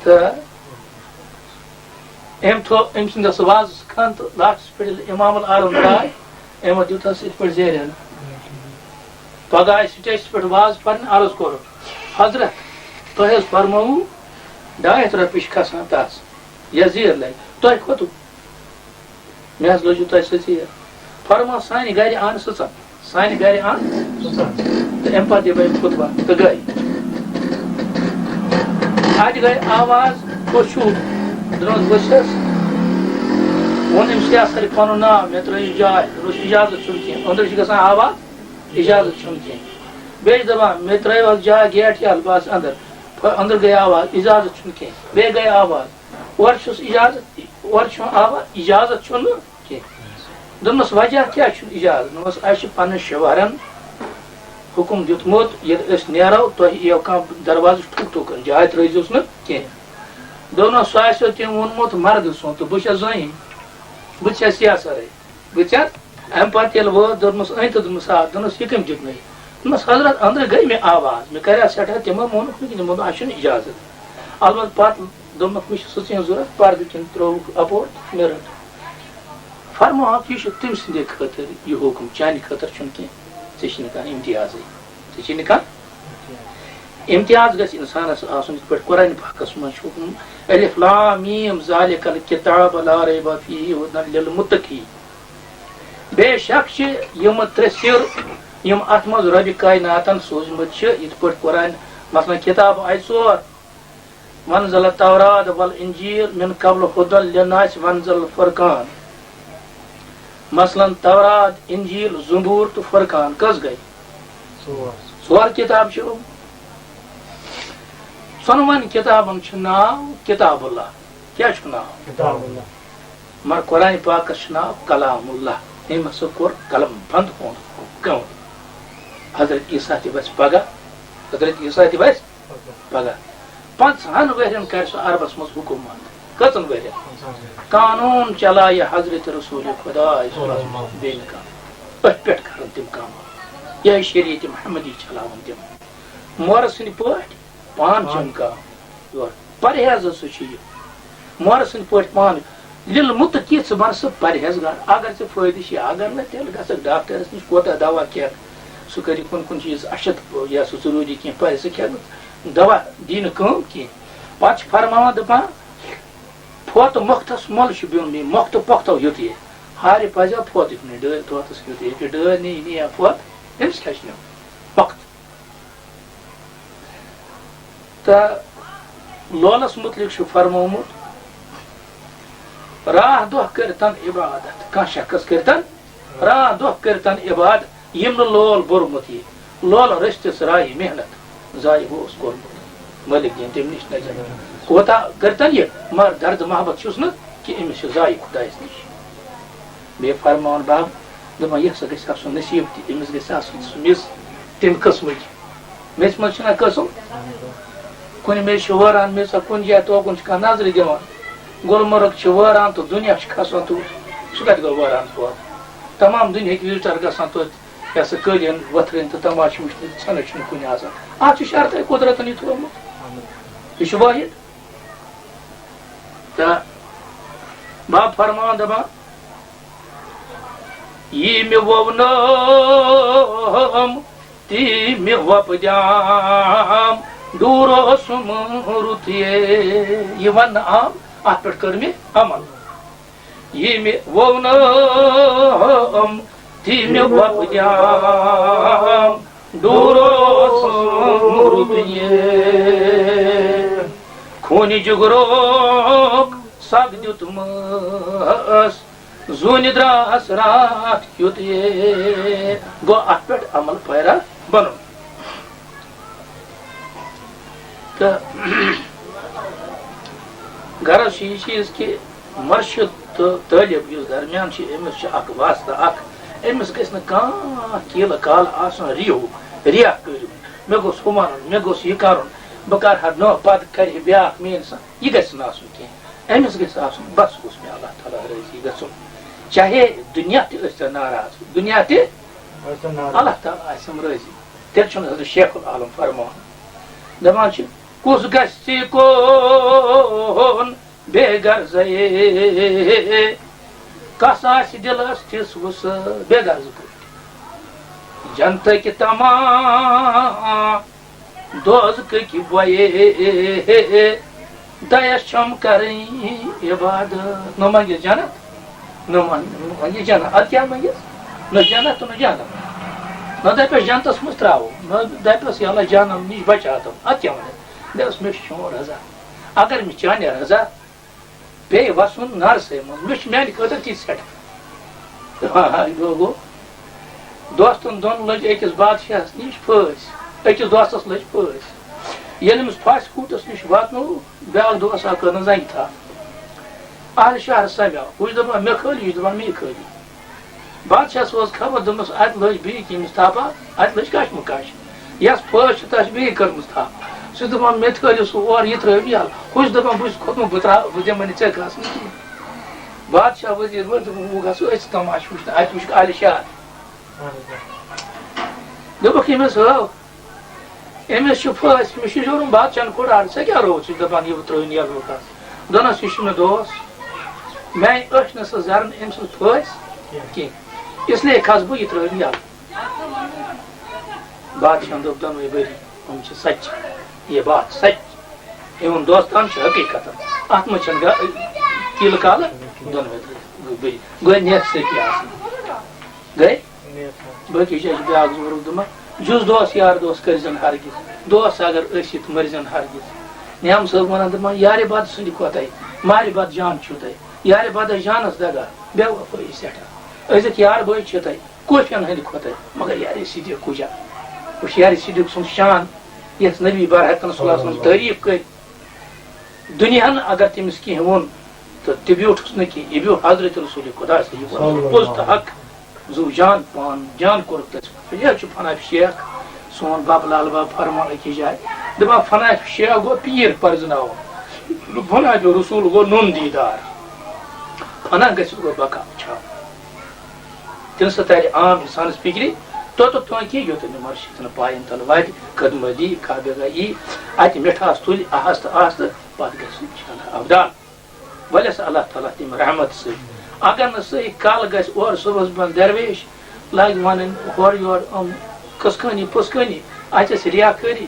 تہٕ أمۍ تھوٚو، أمۍ سٕنٛدِ ٲس وازَس کھَن تہٕ لاسٹَس پٮ۪ٹھ ییٚلہِ امام العالم درٛاے، أمۍ دیُت حظ یِتھ پٲٹھۍ زیرٮ۪ن۔ پَگاہ آیہِ سٹیجَس پٮ۪ٹھ واز پَرنہِ، عرض کوٚرُکھ، "حضرت، تۄہہِ حظ فرمووُ، ڈاے ہَتھ رۄپیہِ چھِ کھَسان تَس، یَتھ زیٖر لَگہِ، تۄہہِ کھوٚتُو؟" مےٚ حظ لٔجِو تۄہہِ سۭتۍ یہِ۔ فرماو سانہِ گرِ اَن سٕژن، سانہِ گرِ اَن سٕژن۔ تہٕ اَمہِ پتہٕ دِمے خطبہ تہٕ گٔے۔ اَتہِ گٔے آواز، "کُس چھُو؟" دوٚپنَس، "بہٕ چھَس۔" ووٚن أمِس، "کیٛاہ سا پَنُن ناو؟ مےٚ ترٛٲیِو جاے۔" دوٚپنَس، "اِجازت چھُنہٕ کینٛہہ۔" أنٛدرٕ چھِ گژھان آواز، "اِجازت چھُنہٕ کینٛہہ۔" بیٚیہِ چھِ دَپان، "مےٚ ترٛٲیِو حظ جاے گیٹ یَلہٕ، بہٕ آسہٕ اَنٛدر۔" فَ-، أنٛدرٕ گٔے آواز، "اِجازت چھُنہٕ کینٛہہ۔" بیٚیہِ گٔے آواز، اورٕ چھُس اِجازت، اورٕ چھُ آواز، اِجازت چھُنہٕ کینٛہہ۔ دوٚپمَس، "وجہ کیٛاہ چھُنہٕ اِجازت؟" دوٚپمَس، "اَسہِ چھُ پنٛنٮ۪ن شوہرَن حُکُم دیُتمُت، ییٚلہِ أسۍ نیرو، تۄہہِ یِیو کانٛہہ دروازٕ ٹھُک ٹھُک کَرُن، جاے ترٛٲیزیوس نہٕ کینٛہہ۔" دوٚپمَس، "سُہ آسیو تٔمۍ ووٚنمُت مردٕ سُنٛد، تہٕ بہٕ چھَس زٔنۍ، بہٕ تہِ چھَس سیاہ سَرٕے۔" بہٕ ژےٚ اَمہِ پَتہٕ ییٚلہِ وٲژ، دوٚپمَس، أنۍ تہٕ دوٚپمَس، آ، دوٚپنَس، یہِ کٔمۍ دیُت مےٚ؟ دوٚپمَس، حضرت، أنٛدرٕ گٔے مےٚ آواز، مےٚ کَریٛا سٮ۪ٹھاہ، تِمو مونُکھ نہٕ کِہیٖنۍ، تِمو دوٚپ، اَسہِ چھُنہٕ اِجازت۔ البتہٕ پَتہٕ دوٚپمَکھ، مےٚ چھُ سٕژ ہِنٛز ضوٚرَتھ، پَردٕ کِنۍ ترٛووُکھ اَپور تہٕ مےٚ رٔٹ۔ فرماوہَکھ، یہِ چھُ تٔمۍ سٕنٛدے خٲطرٕ یہِ حُکُم، چانہِ خٲطرٕ چھُنہٕ کینٛہہ، ژےٚ چھِنہٕ کانٛہہ اِمتیازٕے، ژےٚ چھِنہٕ کانٛہہ اِمتیاز۔ گژھِ اِنسانَس آسُن، یِتھ پٲٹھۍ قرآنِ پاکَس منٛز چھُ حُکُم، الف لام میم ذالک الکتاب لا ریب فیہ ہدی للمتقین۔ بے شک چھِ یِم ترٛےٚ سِر، یِم اَتھ منٛز رۄبِ کائناتَن سوٗزمٕتۍ چھِ، یِتھ پٲٹھۍ قرآن، مثلاً، کِتاب آیہِ ژور، وَنزَلَ التَّوْرَاةَ وَالْإِنْجِيلَ مِنْ قَبْلُ هُدًى لِلنَّاسِ وَأَنْزَلَ الْفُرْقَانَ۔ مثلاً، تورات، اِنجیٖل، زبوٗر تہٕ فرقان کٔژ گٔے؟ ژور۔ ژور کِتاب چھِ یِم۔ ژۄنوَن کِتابَن چھُ ناو کِتاب اللہ۔ کیٛاہ چھُ ناو؟ کِتاب اللہ۔ مگر قرآن پاکَس چھُ ناو کلام اللہ۔ أمۍ ہسا کوٚر قلم بند ہُنٛد حُکُم۔ حضرت عیسیٰ تہِ وَسہِ پگاہ، حضرت عیسیٰ تہِ وَسہِ پگاہ۔ پنٛژہَن ؤرین کَرِ سُہ عربَس منٛز حکوٗمت۔ کٔژَن ؤرین؟ قانوٗن چلایہِ حضرت رسول خدا صلی اللہ علیہ وسلم، بیٚیہِ نہٕ کانٛہہ۔ أتھۍ پٮ۪ٹھ کَرَن تِم کٲم۔ یِہوٚے شریعت محمدی چلاوَن تِم۔ مورٕ سٕنٛدۍ پٲٹھۍ پان چمکاو۔ یور پرہیز ہسا چھُ یہِ۔ مورٕ سٕنٛدۍ پٲٹھۍ پان۔ لِلمُتقی، ژٕ بَن سُہ پرہیزگار۔ اگر ژےٚ فٲیدٕ چھِ، اگر نہٕ، تیٚلہِ گژھکھ ڈاکٹرَس نِش، کوتاہ دوا کھٮ۪کھ؟ سُہ کَرِ کُنہِ کُنہِ چیٖز اَشد، یا سُہ ضروٗری کینٛہہ پَرِ، سُہ کھٮ۪کھ نہٕ۔ دوا دی نہٕ کٲم کینٛہہ۔ پَتہٕ چھِ فرماوان، دَپان، پھوتہٕ مۄختَس مۄل چھُ بیوٚن، بیٚیہِ مۄختہٕ پۄختَو یُتھ یہِ۔ ہارِ پَزیو پھوتہٕ دیُن، ڈٲلۍ طوطَس یُتھ یہِ، یہِ ڈٲلۍ نِیہِ، یہِ نِیہِ پھوتہٕ، أمِس کیٛاہ چھِ نیُن؟ مۄختہٕ۔ تہٕ لولَس مُتعلِق چھُ فرمومُت، راتھ دۄہ کٔرتن عبادت، کانٛہہ شخص کٔرتن راتھ دۄہ کٔرتن عبادت، یِم نہٕ لول بوٚرمُت یہِ، لول رٔستِس رایہِ محنت، ضایع گوٚوس کوٚرمُت۔ مٲلِک دِیِن تٔمۍ نِش نظر۔ کوتاہ کٔرتن یہِ، مگر درد محبت چھُس نہٕ کہِ أمِس چھُ ضایع خۄدایَس نِش۔ بیٚیہِ فرماوان باب، دَپان، یہِ ہسا گژھِ آسُن نصیٖب تہِ، أمِس گژھِ آسُن سُہ میٚژ تَمہِ قٕسمٕچ۔ میٚژِ منٛز چھِنہ قٕسٕم، کُنہِ میٚژِ چھِ وٲران میٚژ، کُنہِ جایہِ توکُن چھِ کانٛہہ نظرِ دِوان۔ گُلمرگ چھِ وٲران تہٕ دُنیا چھُ کھسان توٗرۍ۔ سُہ کَتہِ گوٚو وٲران پٲدٕ؟ تَمام دُنیاہٕکۍ visitor گژھان توتہِ، یہِ ہسا قٲلیٖن وۄتھرٕنۍ تہٕ تماشہٕ وٕچھنہِ، ژھٮ۪نٕے چھُنہٕ کُنہِ آسان۔ اَتھ چھُ شرطے قۄدرتن یہِ تھوٚومُت۔ یہِ چھُ وٲحِد۔ تہٕ باب فرمان دَپان، یی مےٚ ووٚنم، تی مےٚ وۄپدیام، ڈوٗر اوسُم رُت یے۔ یہِ وننہٕ آو، اَتھ پٮ۪ٹھ کٔر مےٚ عمل۔ یہِ مےٚ ووٚنم، تی مےٚ وۄپدیام، ڈوٗر اوسُم رُت یے۔ خوٗنہِ جُگرُک سگ دیُتمَس، زوٗنہِ درٛاس راتھ کیُتھ یے۔ گوٚو اَتھ پٮ۪ٹھ عمل پیرا بَنُن۔ تہٕ غرض چھُ یہِ چیٖز کہِ مرشد تہٕ طٲلب یُس درمیان چھُ، أمِس چھُ اکھ واسطہٕ اکھ، أمِس گژھِ نہٕ کانٛہہ کیٖلہٕ کالہٕ آسُن ریہُک، ریاہ کٔرِتھ، مےٚ گوٚژھ ہُہ وَنُن، مےٚ گوٚژھ یہِ کَرُن، بہٕ کَرٕ ہا نہٕ، پَتہٕ کَرِ ہا بیٛاکھ میٛٲنۍ سان۔ یہِ گژھِ نہٕ آسُن کینٛہہ۔ أمِس گژھِ آسُن، بَس گوٚژھ مےٚ اللہ تعالیٰ رٲضی گژھُن، چاہے دُنیا تہِ ٲسۍ تَن ناراض، دُنیا تہِ ٲسۍ تَن ناراض۔ اللہ تعالیٰ آسٮ۪م رٲضی۔ تیٚلہِ چھُنہٕ حضرت شیخ العالم فرمان۔ دَپان چھِ، کُس گژھِ کون بے غرضے، کس آسہِ دِلس تِژھ وُژھ بے غرض پٲٹھۍ؟ جنتٕکۍ تمام دوزکٕکۍ بۄیے، دَیَس چھَم کَرٕنۍ عبادت۔ نہ منٛگِس جنت، نہ منٛگ-، نہ منٛگِس جنت۔ اَدٕ کیٛاہ منٛگِس؟ نہ جنت، نہ جہنم۔ نہ دَپٮ۪س جنتَس منٛز ترٛاوو، نہ دَپٮ۪س یَلہٕ جہنم نِش بچاوتم۔ اَدٕ کیٛاہ وَنَس؟ دَپٮ۪س مےٚ چھُ چون رضا۔ اگر مےٚ چانہِ رضا بیٚیہِ وَسُن نارسَے منٛز، مےٚ چھُ میٛانہِ خٲطرٕ تہِ سٮ۪ٹھاہ۔ ہاے گوٚو، گوٚو۔ دوستَن دۄن لٔج أکِس بادشاہَس نِش پھٲسۍ، أکِس دوستَس لٔج پھٲسۍ۔ ییٚلہِ أمِس پھاسہِ کوٗٹَس نِش واتنوو، بیٛاکھ دوست آو کٔرنَس زَنٛگہِ تھپھ۔ اہلِ شہر سَمیو، ہُہ چھُ دَپان، "مےٚ کھٲلِو"، یہِ چھُ دَپان، "مے کھٲلِو"۔ بادشاہس اوس خبر، دوٚپمَس، "اَتہِ لٔج بیٚیہِ کٔمِس تھپھ اَکھ، اَتہِ لٔج کشمہٕ کش۔ یَس پھٲسۍ چھِ، تَس چھِ بیٚیہِ کٔرمٕژ تھپھ۔" سُہ چھُ دَپان، "مےٚ تھٲلِو سُہ اورٕ، یہِ ترٛٲیِو یَلہٕ۔" ہُہ چھُ دَپان، "بہٕ چھُس کھوٚتمُت، بہٕ ترٛاو، بہٕ دِمَے نہٕ ژےٚ گژھنہٕ کِہیٖنۍ۔" بادشاہ وزیٖر وٲتۍ، دوٚپُکھ، "وۄنۍ گژھو أسۍ تماشہٕ وٕچھنہِ، اَتہِ وٕچھُکھ عالی شاد۔" دوٚپُکھ، "أمِس ہٲو۔" أمِس چھُ پھٲسۍ، أمِس چھُ جُرُم، بادشاہن کوٚر اَڈٕ، ژےٚ کیٛاہ رووُتھ؟ سُہ چھُ دَپان، "یہِ ترٛٲوِن یَلہٕ وُکَس۔" دوٚپنَس، "یہِ چھُنہٕ دوس، میٛانہِ ٲچھ نہٕ سُہ زَرَن أمۍ سٕنٛز پھٲسۍ کینٛہہ، اس لیے کھَس بہٕ، یہِ ترٛٲوِن یَلہٕ۔" بادشاہن دوٚپ، "دۄنوَے ؤری، یِم چھِ سَچہِ، یہِ بات سَچ، یِہُنٛد دوستان چھُ حقیٖقتَن، اَتھ منٛز چھَنہٕ گا-، کیٖلہٕ کالہٕ، دۄنوَے ؤری، گوٚو نیتھ سۭتی آسان، گٔے؟" باقٕے جایہِ چھِ بیٛاکھ زٕ ؤرُک دُمہ۔ جُز دوس یار دوس کٔرۍزٮ۪ن ہرگِز، دوس اگر ٲسِتھ مٔرۍزٮ۪ن ہرگِز۔ نیام صٲب وَنان دَپان، "یارِ بد سٕنٛدِ کھۄتَے مارِ بد جان چھُو تۄہہِ، یارِ بدس جانَس دَگا بے وفٲیی سٮ۪ٹھاہ۔ أزِکۍ یار بٲے چھِ تۄہہِ کوفین ہٕنٛدِ کھۄتَے، مگر یارِ صدیق کُجا؟" وٕچھ یارِ صدیق سُنٛد شان، یَس نبی برحقن صلی اللہ علیہ وسلم تعریٖف کٔرۍ۔ دُنیاہن اگر تٔمِس کینٛہہ ووٚن تہٕ تہِ بیوٗٹھُس نہٕ کینٛہہ، یہِ بیوٗٹھ حضرت رسول خدا صلی اللہ علیہ وسلم۔ پوٚز تہٕ حق، زُو جان پان، جان کوٚرُکھ تٔمۍ۔ یہِ حظ چھُ فناف شیخ، سون باب لال باب فرمان أکِس جایہِ۔ دَپان فناف شیخ گوٚو پیٖر پرزٕناوُن، فناف رسول گوٚو نوٚن دیٖدار، فنا گژھِ گوٚو بقا وٕچھاوُن۔ تٔمِس سۭتۍ تَرِ عام اِنسانَس فِکرِ، توٚتَتھ تام کینٛہہ، یوٚتَتھ نہٕ مرشدَن پایَن تَل واتہِ، قدمہٕ دی، کعبہ گاہ یی، اَتہِ مِٹھاس تُلہِ، آہستہٕ آہستہٕ، پَتہٕ گژھِ اِنشاءاللہ اَبدال۔ وَلٮ۪س اللہ تعالیٰ تٔمۍ رحمت سۭتۍ۔ اگر نہٕ سُہ کَل گژھِ اورٕ صُبحَس بَن درویش، لاگہِ وَنٕنۍ ہورٕ یورٕ یِم کٕس کٲنی پٕس کٲنی، اَتٮ۪س رِیا کٲری،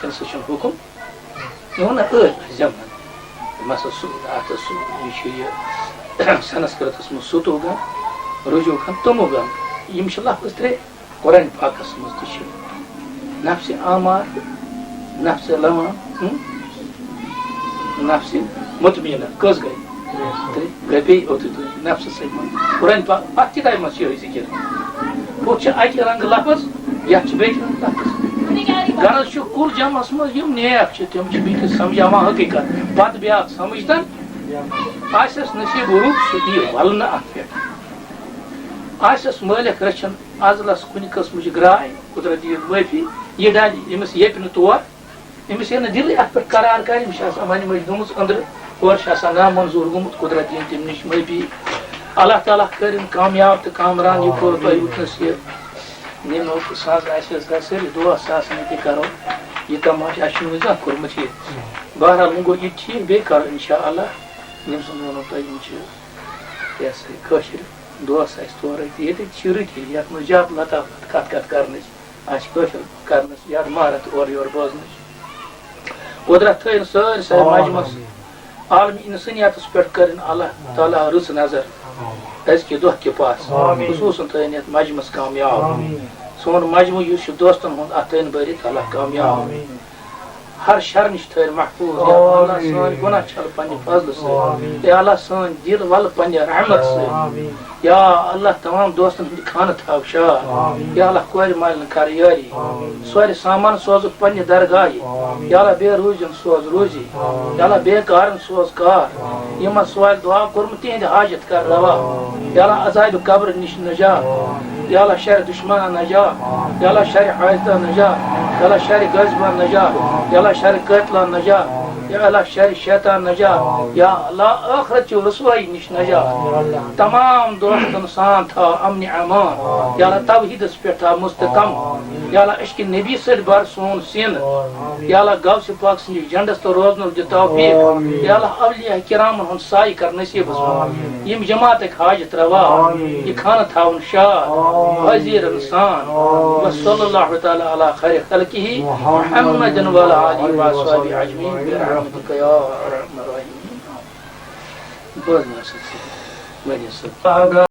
تٔمۍ سۭتۍ چھُنہٕ حُکُم۔ یہِ ووٚن نہ أتھۍ زمانہٕ۔ مثلاً سُہ، اَتھ سُہ، یہِ چھُ یہِ سنسکرتس منٛز سُتوگن، رجوگن، تموگن۔ یِم چھِ لفظ ترٛےٚ۔ قرآن پاکس منٛز تہِ چھِ نفسِ امار، نفسِ لوام، ہم؟ نفسِ مطمئنہ۔ کٔژ گٔے؟ ترٛےٚ۔ گٔے بیٚیہِ اوترٕ ترٛےٚ۔ نفسس سۭتۍ منٛز۔ قرآن پاک، اَتھ کِتابہِ منٛز چھِ یِہوٚے ذِکِر۔ ہُتھ چھِ اَکہِ رنٛگہٕ لفظ، یَتھ چھِ بیٚیہِ رنٛگہٕ لفظ۔ غرض چھُ، کُل جمعس منٛز یِم نیک چھِ، تِم چھِ بیٚکِس سمجھاوان حقیٖقت۔ پتہٕ بیٛاکھ سمجھتن، آسٮ۪س نصیٖب روٗپ، سُہ دِیہِ ولنہٕ اَتھ پٮ۪ٹھ۔ آسٮ۪س مٲلِک رٔچھِن عزلس کُنہِ قٕسمٕچ گراے، قدرت دِیِن معٲفی، یہِ ڈالہِ أمِس ییٚپہِ نہٕ تور، أمِس ییٚلہِ نہٕ دِلٕے اَتھ پٮ۪ٹھ قرار کَرِ، أمِس چھِ آسان وَنہِ مٔجۍ گٔمٕژ أنٛدرٕ، کور چھُ آسان نامنظور گوٚمُت، قدرت دِیِن تَمہِ نِش معٲفی۔ اللہ تعالیٰ کٔرِن کامیاب تہٕ کامران۔ یہِ کوٚر تۄہہِ وٕنکیٚنَس یہِ نِنُک سَز اَسہِ حظ گژھِ سٲری دوس آسان، ییٚتہِ کَرو یہِ تَماشہٕ، اَسہِ چھُنہٕ وٕنہِ زانٛہہ کوٚرمُت یہِ۔ بہرحال، وۄنۍ گوٚو یہِ ٹھیٖک، بیٚیہِ کَرو اِنشاء اللہ۔ ییٚمہِ سُنٛد ووٚنُم تۄہہِ، یِم چھِ یہِ ہسا یہِ کٲشِرۍ دوس اَسہِ تورٕ تہِ، ییٚتہِ چھِ رٕتۍ، یَتھ منٛز زیادٕ لطافت کَتھ کَتھ کَرنٕچ، اَسہِ کٲشُر کَرنَس زیادٕ مہارت اورٕ یورٕ بوزنٕچ۔ قدرت تھٲیِن سٲرسٕے مجمَس عالمِ اِنسٲنیتَس پٮ۪ٹھ کٔرِن اللہ تعالیٰ رٕژ نظر أزکہِ دۄہ کہِ پاس۔ آمین۔ خصوٗصاً تھٲیِن یَتھ مجمَس کامیاب۔ آمین۔ سون مجمہٕ یُس چھُ دوستَن ہُنٛد، اَتھ تھٲیِن بٔرِتھ اللہ کامیاب۔ آمین۔ ہر شر نِش تھٲیِن محفوٗظ۔ یا اللہ، آمین۔ سٲنۍ گۄناہ چھَل پنٛنہِ فضلہٕ سۭتۍ۔ آمین۔ یا اللہ، سٲنۍ دِل وَل پنٛنہِ رحمت سۭتۍ۔ آمین۔ یا اللہ، تمام دوستن ہٕنٛدِ خانہٕ تھاو شاد۔ آمین۔ یا اللہ، کورِ مالٮ۪ن کر یٲری۔ آمین۔ سورِ سامان سوزُکھ پننہِ درگاہہِ۔ آمین۔ یا اللہ، بے روزٮ۪ن سوز روزی۔ آمین۔ یا اللہ، بے کارن سوز کار۔ آمین۔ یِمن سوالِ دعا کوٚرمُت، تِہنٛدِ حاجت کر روا۔ آمین۔ یا اللہ، عذابِ قبر نِش نجات۔ آمین۔ یا اللہ، شرِ دُشمنن نجات۔ آمین۔ یا اللہ، شرِ حٲسدن نجات۔ یا اللہ، شرِ غٲصبن نجات۔ آمین۔ یا اللہ، شرِ قٲتلن نجات۔ آمین۔ یا اللہ، شرِ شیطان نجات۔ آمین۔ یا اللہ، ٲخرت چہِ رسوایی نِش نجات۔ آمین۔ تمام دوستن سان تھاو امنِ امان۔ آمین۔ یا اللہ، توحیدس پٮ۪ٹھ تھاو مستحکم۔ آمین۔ یا اللہ، عشقِ نبی سۭتۍ بر سون سیٖنہٕ۔ آمین۔ یا اللہ، غوثِ پاک سٕنٛدِس جنڈس تل روزنُک دِ توفیق۔ آمین۔ یا اللہ، اولیاء کرامن ہُنٛد سایہِ کر نصیٖبس منٛز۔ آمین۔ یِم جماعتٕکۍ حاجت روا۔ آمین۔ یہِ خانہٕ تھاوُن شاد۔ آمین۔ حٲضِرن سان۔ آمین۔ وصلی اللہ تعالیٰ علی خیر خلقہ محمد۔ محمد وعلی آلہ وصحبہ اجمعین برحمتک یا ارحم الراحمین۔ بوزنہٕ ٲسٕکھ ژٕ، ؤنِو سا۔